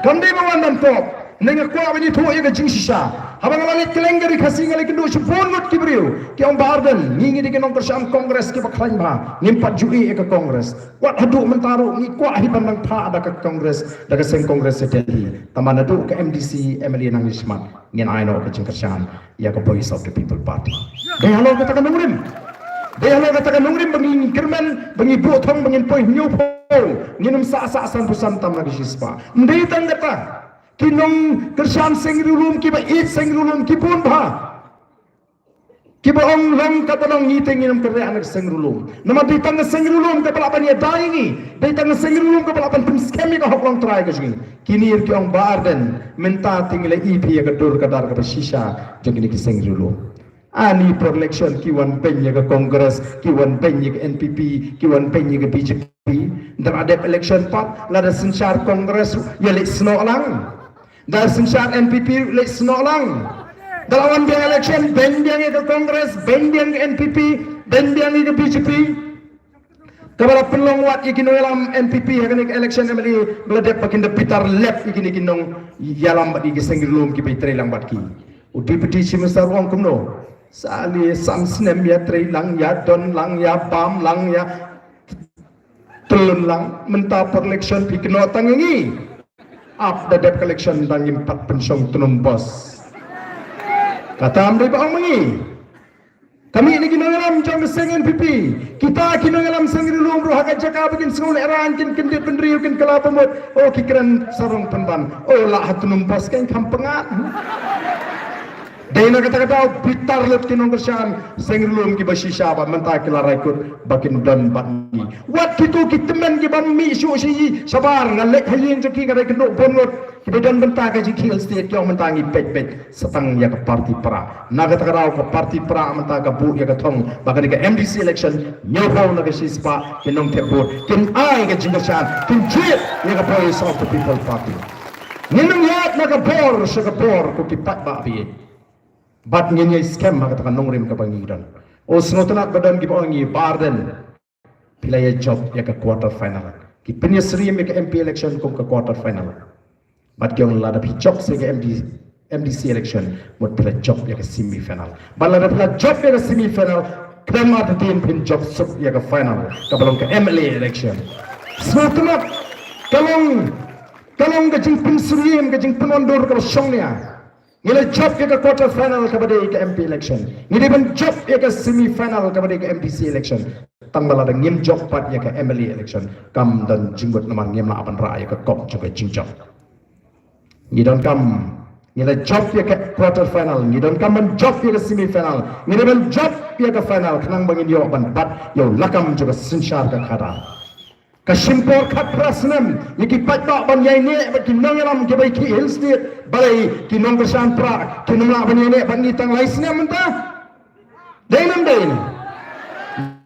Kam dei ba wan ban kop. Ngi nga kwah ban ïathuh ïa ka jingshisha. Haba nga la leit kylleng ka ri Khasi nga la ïakynduh sha bun ngut ki briew, ki ong Bah Ardent, ngi ngi dei ki nongkyrshan Congress kiba khlaiñ bha, ngim pat ju ïeh ïa ka Congress. Wat haduh mynta ruh ngi kwah hi ban nang phah da ka Congress, da ka seng Congress sha Delhi. Tangba naduh ka M D C, M L A nangne shakhmat, ngin ai noh ka jingkyrshan ïa ka Voice of the People Party. Dei halor kata ka nongrim. Dei halor kata ka nongrim ba ngi kyrmen, ba ngi buh thong, ba ngin poi hynñiewphew, ngin ym sah sah sanphew san tam na ka shispah. Ym dei tang kata. Ki nongkyrshan seng riewlum, kiba ïeit seng riewlum ki bun bha. Kiba ong long katba long, ngi te ngin ym kynriah na ka seng riewlum. Namar dei tang ka seng riewlum kaba lah ban ïada ïa ngi. Dei tang ka seng riewlum kaba lah ban pynskhem ïa ka hok longtrai ka jong ngi. Kine ruh ki ong Bah Ardent, mynta te ngi la ïohi ïa ka dur ka dar kaba shisha jong kine ki seng riewlum. Ani por election ki wan beiñ ïa ka Congress, ki wan beiñ ïa ka N P P, ki wan beiñ ïa ka B J P. Ynda la dep election pat, lada synshar Congress ïaleit snoh lang. Ynda synshar N P P leit snoh lang. Ynda la wan biang election, beiñ biang ïa ka Congress, beiñ biang ïa ka N P P, beiñ biang ïa ka B J P. Kaba la pynlong wat ïa ki nongïalam N P P ha kane ka election M L A, ba la dep ba kin da bitar lep ïa kine ki nongïalam bad ïa ki seng riewlum kiba trei lang bad ki. U Deputy Chief Minister u ong kumno? Sa lieh san snem ïatrei lang, ïadon lang, ïabam lang, ïa tylun lang, mynta por election phi kynnoh tang ïa ngi. Ap da dep ka election da ngim pat pynshong tnum bos. Kata ym dei ba ong ma ngi. Ka mih na ki nongïalam jong ka seng N P P. Kita ki nongïalam seng riewlum ruh ha ka jaka ba kin sngew lehraiñ, kin kyndit bynriew, kin kylla bamut, o ki kren sarong pynban. O lah ha tnum bos kein kham pyngngad. Dei na kata ka daw bitar lut ki nongkyrshan seng riewlum kiba shisha ba mynta ki la rai kut ba kin don bad ngi. Wat kito ki tymmen kiba mih shuh sha ïing shabar, nga leit ha ïing jong ki, nga rai kynduh bun ngut kiba don bynta ka jingkhih state, ki ong mynta ngi peit peit sa tang ïa ka party Prah. Na kata ka daw ka party Prah mynta ka buh ïa ka thong ba kane ka M D C election, hynñiewphew na ka shispah ki nongthep vote kin ai ka jingkyrshan, kin jied ïa ka Voice of the People Party. Ngin nang ïaid na ka bor sha ka bor ko ki paidbah ba ïeit. Bad ngin ïai skhem ha kata ka nongrim kaba ngi don. O sngewtynnat ba don kiba ong ïa ngi, Bah Ardent, phi la ïa jop ïa ka quarter final. Ki pynïasyriem ïa ka M P election kum ka quarter final. Bad ki ong lada phi jop sa ïa ka M D, M D C election, mut phi la jop ïa ka semi final. Bad lada phi la jop ïa ka semi final, khlem artatien phin jop suk ïa ka final kaba long ka M L A election. Sngewtynnat, ka long, ka long ka jingpynsyriem, ka jingpynwandur kaba shongnia. Ngi la jop ïa ka quarter final kaba dei ka M P election. Ngi dei ban jop ïa ka semi final kaba dei ka M D C election. Tang ba lada ngim jop pat ïa ka M L A election, kam don jingmut namar ngim lah ban rah ïa ka kop jong ka jingjop. Ngi donkam, ngi la jop ïa ka quarter final, ngi donkam ban jop ïa ka semi final, ngi dei ban jop ïa ka final khnang ba ngin ïoh ban bat ïa u lakam jong ka synshar ka khadar. Ka shim por khatphra snem ïa ki paidbah ban ïaineh bad ki nongïalam kiba ïa ki Hill State, balei ki nongkyrshan Prah kim lah ban ïaineh bad ngi tang lai snem mynta? Dei ne ym dei?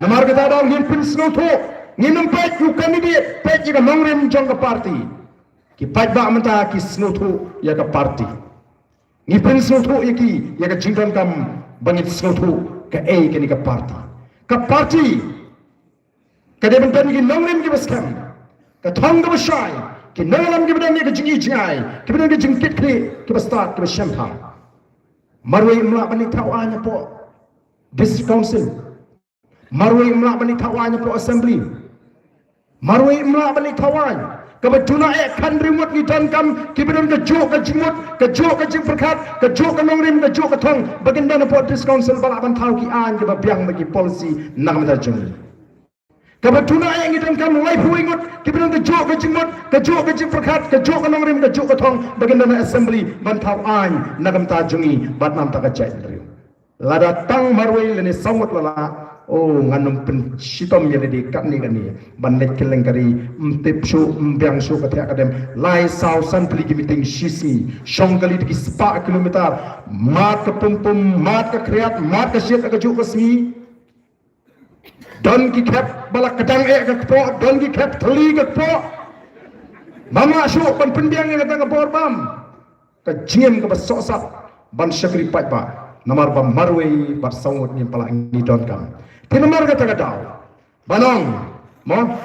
Namar kata ka daw ngin pynsngewthuh, ngin ym peit ïa u candidate, peit ïa ka nongrim jong ka party. Ki paidbah mynta ki sngewthuh ïa ka party. Ngi pynsngewthuh ïa ki ïa ka jingdonkam ba ngin sngewthuh kaei kane ka party. Ka party ka dei ban don ki nongrim kiba skhem, ka thong kaba shai, ki nongïalam kiba don ïa ka jingi jingai, kiba don ka jingkitkhlieh, kiba stad, kiba shemphang. Marwei ym lah ban leit thaw aiñ hapoh District Council. Marwei ym lah ban leit thaw aiñ hapoh Assembly. Marwei ym lah ban leit thaw aiñ. Kaba duna eh khathynriew ngut ngi donkam kiba don ka juh ka jingmut, ka juh ka jingpyrkhat, ka juh ka nongrim, ka juh ka thong ba kin don hapoh District Council ba lah ban thaw ki aiñ kiba biang bad ki policy na ka bynta jong ngi. Kaba duna eh ngi donkam laiphew wei ngut kiba don ka juh ka jingmut, ka juh ka jingpyrkhat, ka juh ka nongrim, ka juh ka thong ba kin don ha Assembly ban thaw aiñ na ka bynta jong ngi bad na ka bynta ka jaitbynriew. Lada tang marwei lane saw ngut la lah, o ngan ym pynshitom ïa lade katne katne ban leit kylleng ka ri, ym tip shuh ym biang shuh ka thiah ka dem. Lai saw san tylli ki meeting shisngi, shong kali da ki spah kilometer, mad ka pum pum, mad ka khriat, mad ka shit ha kajuh ka sngi. Don ki khep ba la kdang eh ka kpoh, don ki khep thylli ka kpoh. Bam lah shuh ban pynbiang ïa kata ka bor bam. Ka jingim kaba sohsat ban shakri paidbah, namar ba marwei bad saw ngut ngim pat lah ngi donkam. Te namar kata ka daw ban ong, mo,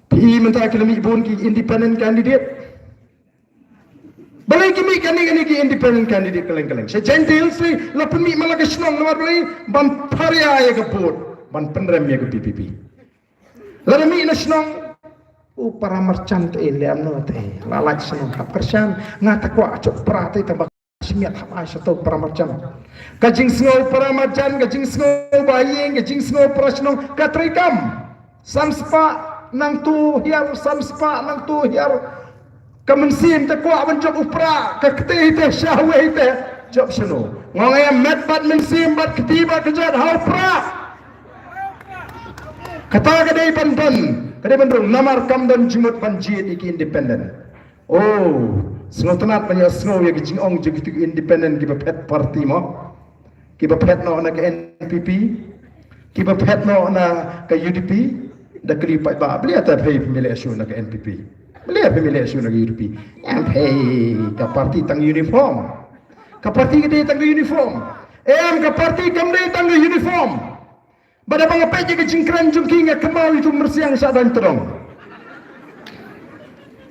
phi mynta ki la mih bun ki independent candidate. Balei ki mih kane kane ki independent candidate kylleng kylleng? Sha Jaintia Hills la pynmih man la ka shnong, namar balei? Ban pharia ïa ka vote, ban pynrem ïa ka VPP. Lada mih na shnong, u para marjan te lem no te, la lait shnong hap kyrshan, nga te kwah jop para te tang ba shimiat hap ai shato para marjan. Ka jingsngew para marjan, ka jingsngew ba ïing, ka jingsngew para shnong ka treikam. San spah nangtu hiar, san spah nangtu hiar. Ka mynsiem te kwah ban jop u para, ka kti te shawei te jop shano? Nga ong ïa met bad mynsiem bad kti bad kjat ha u para. Kata ka dei ban don, ka dei ban rung, namar kam don jingmut ban jied ïa ki independent. Oh, sngewtynnat ban ïa sngew ïa ki jingong jong kito ki independent kiba phet party mo. Kiba phet noh na ka NPP, kiba phet noh na ka UDP. Da kylli paidbah, balei ata phi phi leh shuh na ka NPP? Balei phi leh shuh na ka UDP? Em phi, ka party tang uniform. Ka party ka dei tang uniform. Em, ka party kam dei tang uniform. Bad haba nga peit ïa ka jingkren jong ki nga kynmaw ïa utu u myrsiang shadaiñ tdong.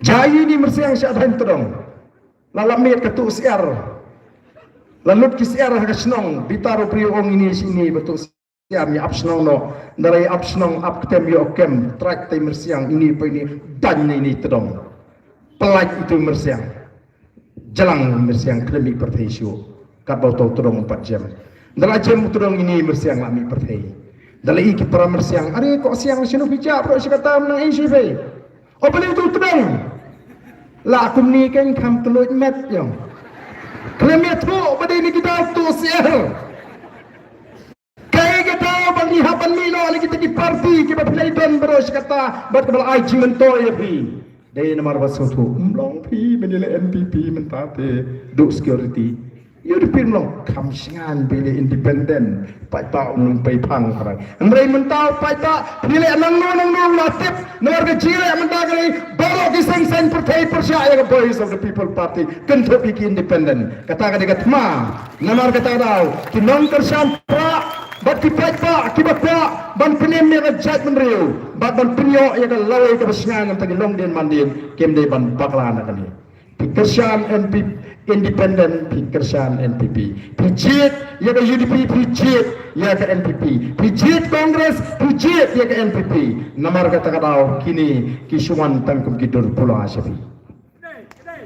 Jai ïa ini myrsiang shadaiñ tdong. La lap miet ka tuh syiar. La lut ki syiar ha ka shnong, bitar u briew ong ini shi ini ba tuh syiar, ïa ap shnong noh. Nda la ïa ap shnong, ap ktem ïoh kem, trai te myrsiang ini pa ini, daiñ na ini tdong. Pynlait itu myrsiang. Jlang myrsiang khlem mih pyrthei shuh. Katba uto u tdong um pat jem. Nda la jem u tdong ini myrsiang la mih pyrthei. Nda la i ki para myrsiang, are ko siang shano phi jah, bro, shi katta nang i shi phi. O balei uto u tdong? La kumne kein kham kylluid met ïong. Khlem ïathuh ba dei na ki daw tuh syiar. Kaei ka daw ba ngi hap ban mih noh na kita ki party kiba phi la don baroh shi katta bad kiba la ai jingmyntoi ïa phi? Dei namar ba sngewthuh, ym long phi ban ïaleh NPP mynta te duh security. Ïa u dei phi ym long, kham shngain phi leh independent. Paidbah un pei phang pharang. Hynrei mynta paidbah phi leh nangno nangno la tip. Namar ka jingïaleh mynta ka dei baroh ki seng saiñ pyrthei pyrshah ïa ka Voice of the People Party, kynthup ïa ki independent. Kata ka dei ka thma. Namar kata ka daw ki nongkyrshan Prah bad ki paidbah kiba kwah ban pynim ïa ka jaitbynriew bad ban pynïoh ïa ka lawei kaba shngain na ka bynta ki longdien mandien, kim dei ban bakla na kane. Phi kyrshan NPP, independent, phi kyrshan NPP. Phi jied ïa ka UDP, phi jied ïa ka NPP. Phi jied Congress, phi jied ïa ka NPP. Namar kata ka daw kine ki shu wan tang kum ki dur pula sha phi.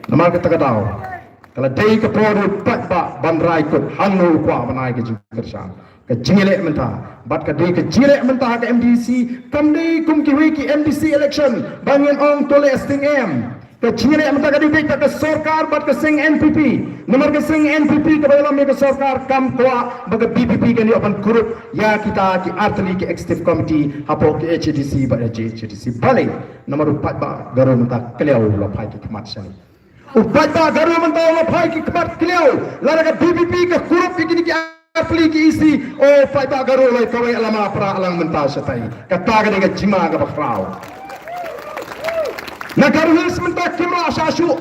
Namar kata ka daw ka la dei ka por u paidbah ban rai kut hangno u kwah ban ai ka jingkyrshan. Ka jingïaleh mynta bad ka dei ka jingïaleh mynta ha ka MDC, kam dei kum kiwei ki MDC election ba ngin ong to leh sting em. Ka jingïaleh mynta ka dei beit ka sorkar bad ka seng N P P. Namar ka seng N P P kaba ïalam ïa ka sorkar kam kwah ba ka V P P kan ïoh ban kurup ïa kita ki artylli ki executive committee hapoh ki H A D C bad J H A D C. Balei? Namar u paidbah Garo mynta khlem la phai ki khmat shane. U paidbah Garo mynta u la phai ki khmat khlem, lada ka V P P ka kurup ïa kine ki artylli ki E C, o paidbah Garo la kawei lama para lang mynta shatai. Kata ka dei ka jingma kaba khraw. Na Garo Hills mynta kim lah shah shuh.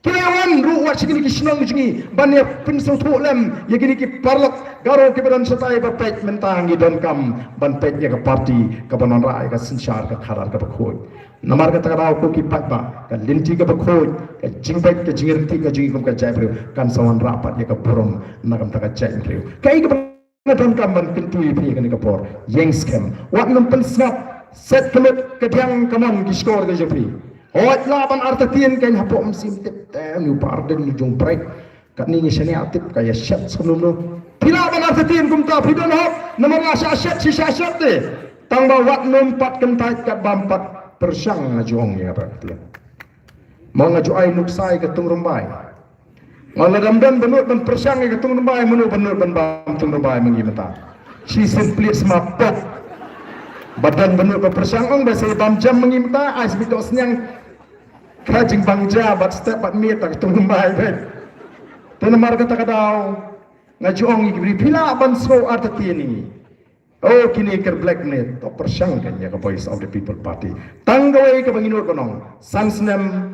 Ki la wan ruh wat sha kine ki shnong jong ngi ban ïa pynsngewthuh lem ïa kine ki paralok Garo kiba don shatai ba peit mynta ngi donkam ban peit ïa ka party kaba wanrah ïa ka synshar ka khadar kaba khuid. Namar kata ka daw ko ki paidbah, ka lynti kaba khuid, ka jingpeit, ka jingïarap ka jong ngi kum ka jaitbynriew kan sa wanrah pat ïa ka burom na ka bynta ka jaitbynriew. Kaei kaba nga donkam ban kyntu ïa phi ha kane ka por, ïeng skhem. Wat nym pynsngap, set ka lut ka diang ka mon ki shkor ka jong phi. Hooid, lah ban artatien kan hapoh mynsiem tip te ïa u Bah Ardent u jong brek. Katne ngi shaniah tip ka ïa shet shnong no. Phi lah ban artatien kumta, phi don hok, namar la shah shet shi shah shet te. Tang ba wat nym pat kyntait kat bam pat pyrshang, nga ju ong ïa nga pat. Mo nga ju ai nuksa ïa ka Tungrymbai. Mo lada ym don ba nud ban pyrshang ïa ka Tungrymbai, mano ba nud ban bam Tungrymbai ma ngi mynta? Shisien plie sma pok. Ba don ba nud ban pyrshang, ong ba sa bam jam ma ngi mynta, ai sbit doh sniang. Ka jingbang ja bad step bad miet ka Tungrymbai bad. Te namar kata ka daw nga ju ong ïa ki briew, phi lah ban sngewthuh artatien ïa ngi. O kine ki blackmail, to pyrshang kan ïa ka Voice of the People Party. Tang kawei kaba ngi nud ban ong, san snem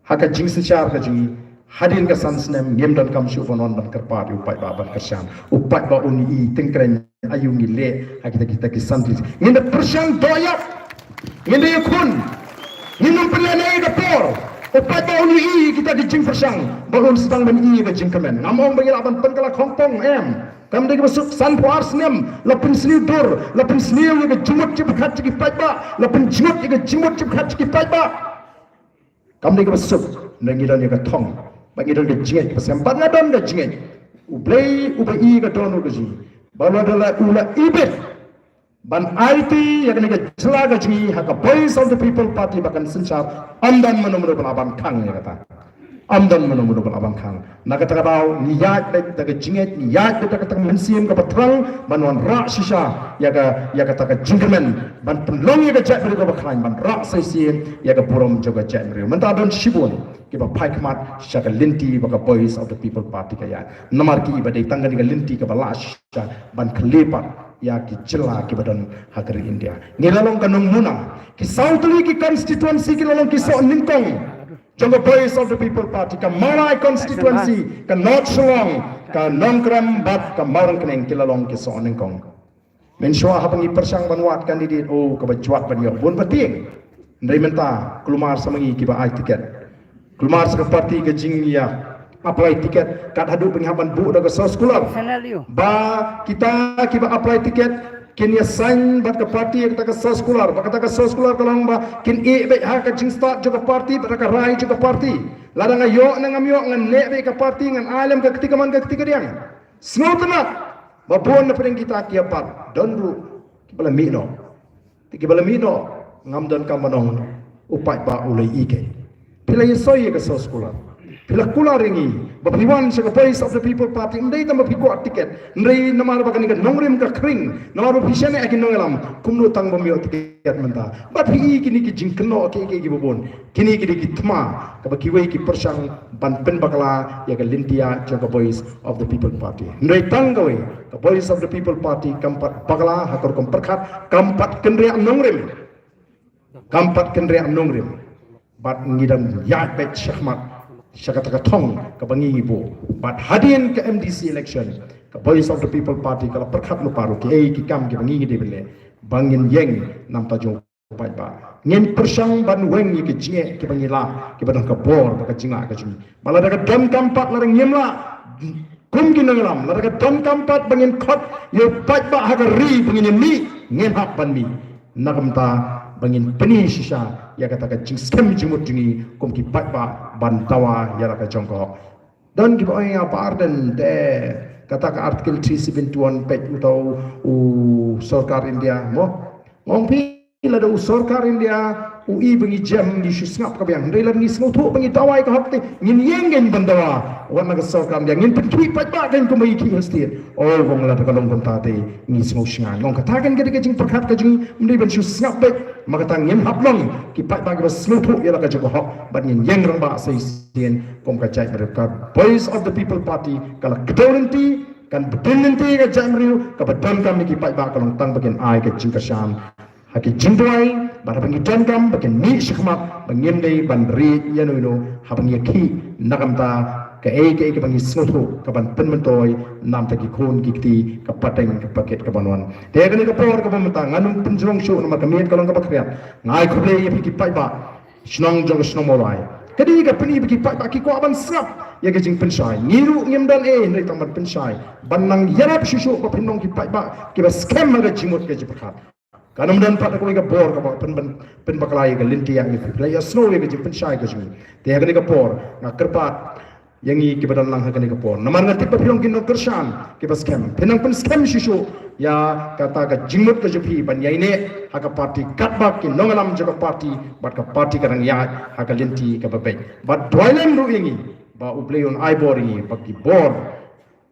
ha ka jingsynshar ka jong ngi, hadien ka san snem ngim donkam shuh ban wan ban kyrpad ïa u paidbah ban kyrshan. U paidbah un ïohi tyngkreiñ aïu ngi leh ha kita kita ki san snem. Ngin da pyrshang doh ïap. Ngin da ïakhun. Ngin ym pynleh ïa ka por. U paidbah un ïohi kita ki jingpyrshang. Ba un sdang ban ïohi ka jingkmen. Ngam ong ba ngi lah ban pynkylla khongpong, em. Kam dei kaba suk, sanphew ar snem la pynsniew dur, la pynsniew ïa ka jingmut jingpyrkhat jong ki paidbah, la pynjngut ïa ka jingmut jingpyrkhat jong ki paidbah. Kam dei kaba suk, ngi don ïa ka thong, ba ngi don ka jingngeit kaba skhem, ba nga don ka jingngeit. U Blei uba ïohi ka dohnud ka jong ngi, ba lada la u la ibit ban aiti ïa kane ka jylla ka jong ngi ha ka Voice of the People Party ba kan synshar, ym don mano mano ba lah ban khang ïa kata. Ym don mano mano ba lah ban khang. Na kata ka daw ngi ïaid beit da ka jingngeit, ngi ïaid beit da kata ka mynsiem kaba thrang ban wanrah shisha ïa ka, ïa kata ka jingkmen ban pynlong ïa ka jaitbynriew kaba khlaiñ, ban rah shisha ïa ka burom jong ka jaitbynriew. Mynta don shibun kiba phai khmat sha ka lynti ba ka Voice of the People Party ka ïaid. Namar ki ba dei tang kane ka lynti kaba lah shisha ban khleh pat ïa ki jylla kiba don ha ka ri India. Ngi la long ka nongmuna. Ki saw tylli ki constituency ki la long ki soh nyngkong jong ka Voice of the People Party, ka Mawlai constituency, ka North Shillong, ka Nongkrem bad ka Mawryngkneng, ki la long ki soh nyngkong. Mynshuwa haba ngi pyrshang ban wad candidate, o kaba jwat ban ïoh bun ba tieng. Hynrei mynta kulmar sa ma ngi kiba ai tiket, kulmar sa ka party ka jingïa apply tiket, kat haduh ba ngi hap ban buh da ka soskular. Ba kita kiba apply tiket kin ïa sign bad ka party ïa kata ka soskular, ba kata ka soskular ka long ba kin ïeh beit ha ka jingstad jong ka party bad ka rai jong ka party. Lada nga ïoh ne ngam ïoh, ngan neh beit ka party, ngan ai lem ka kti kamon ka kti kadiang. Sngewtynnat ba bun na pdeng kita kiba don ruh kiba la mih noh. Te kiba la mih noh, ngam donkam ban ong u paidbah u la ïohi. Phi la ïasoi ïa ka soskular, phi la kular ïa ngi ba phi wan sha ka Voice of the People Party, ym dei tang ba phi kwah tiket, hynrei namar ba kane ka nongrim ka khring, namar ba phi shaniah ha ki nongïalam, kumno tang bym ïoh tiket mynta? Bad phi ïohi kine ki jingkynnoh kiei kiei kiba bun. Kine ki dei ki thma kaba kiwei ki pyrshang ban pynbakla ïa ka lynti jong ka Voice of the People Party. Hynrei tang kawei, ka Voice of the People Party kam pat bakla ha ka rukom pyrkhat, kam pat kynriah nongrim. Kam pat kynriah nongrim. Bad ngi dang ïaid beit shakhmat sha kata ka thong kaba ngi ngi buh. Bad hadien ka M D C election, ka Voice of the People Party ka la pyrkhat lypa ruh kiei ki kam kiba ngi ngi dei ban leh ba ngin ïeng na bynta jong u paidbah. Ngin pyrshang ban weng ïa ki jingeh kiba ngi lah, kiba don ka bor bad ka jinglah ka jong ngi. Ba lada ka donkam pat, lada ngim lah kum ki nongïalam, lada ka donkam pat ba ngin khot ïa u paidbah ha ka ri ba ngin ïa mih, ngin hap ban mih. Na ka bynta ba ngin pyni shisha ïa kata ka jingskhem jingmut jong ngi kum ki paidbah ban dawa ïa la ka jong ka hok. Don kiba ong ïa Bah Ardent te kata ka Article three seven two one peit uta u sorkar India mo. Nga ong phi, lada u sorkar India u i ba ngi jem, ngi shu sngap ka biang. Hynrei lada ngi sngewthuh ba ngi dawa ïa ka hok te, ngin ïeng, ngin ban dawa. Wat na ka sorkar India, ngin pynkhih paidbah kein kumba ngi khih hastieh. O, ong lada ka long kumta te, ngi sngew shngaiñ. Ong kata kein ka dei ka jingpyrkhat ka jong ngi, ym dei ban shu sngap beit. Ma kata ngin hap long ki paidbah kiba sngewthuh ïa la ka jong ka hok, bad ngin ïeng rangbah sa shisien kum ka jaitbynriew. Ka Voice of the People Party ka la kdew lynti, kan bteng lynti ka jaitbynriew, kaba donkam ïa ki paidbah ka long tang ba kin ai ka jingkyrshan ha ki jingduwai, bad haba ngi donkam ba kin mih shakhmat, ba ngim dei ban rieh ïa no ïa no, haba ngi ïakhih na ka bynta kaei kaei kaba ngi sngewthuh ka ban pynmyntoi na ka bynta ki khun ki kti, ka pateng ka pakit ka ban wan. Te kane ka por kaba mynta ngan ym pynjrong shuh namar ka miet ka long kaba khriat. Nga ai khublei ïa phi ki paidbah shnong jong ka shnong Mawlai. Ka dei ka pyni ba ki paidbah ki kwah ban sngap ïa ka jingpynshai. Ngi ruh ngim don ei hynrei tang ban pynshai, ban nang ïarap shuh shuh ba phin long ki paidbah kiba skhem ha ka jingmut ka jingpyrkhat. Kan ym don pat kawei ka bor kaba pyn, pyn, pynbakla ïa ka lynti ïa ngi, phi la ïasngew ïa ka jingpynshai ka jong ngi. Te ha kane ka por nga kyrpad ïa ngi kiba don lang ha kane ka por, namar nga tip ba phi long ki nongkyrshan kiba skhem, phin nang pynskhem shuh shuh ïa kata ka jingmut ka jong phi ban ïaineh ha ka party katba ki nongïalam jong ka party bad ka party ka dang ïaid ha ka lynti kaba beit. Bad duwai lem ruh ïa ngi ba U Blei un ai bor ïa ngi ba ki bor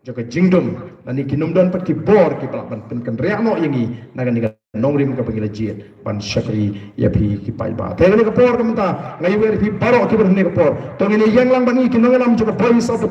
jong ka jingdum lane kin ym don pat ki bor kiba lah ban pynkynriah noh ïa ngi na kane ka nongrim kaba ngi la jied ban shakri ïa phi ki paidbah. Te kane ka por ka mynta nga ïawer ïa phi baroh kiba ha kane ka por, to ngin ïeng lang bad ngi ki nongïalam jong ka Voice of the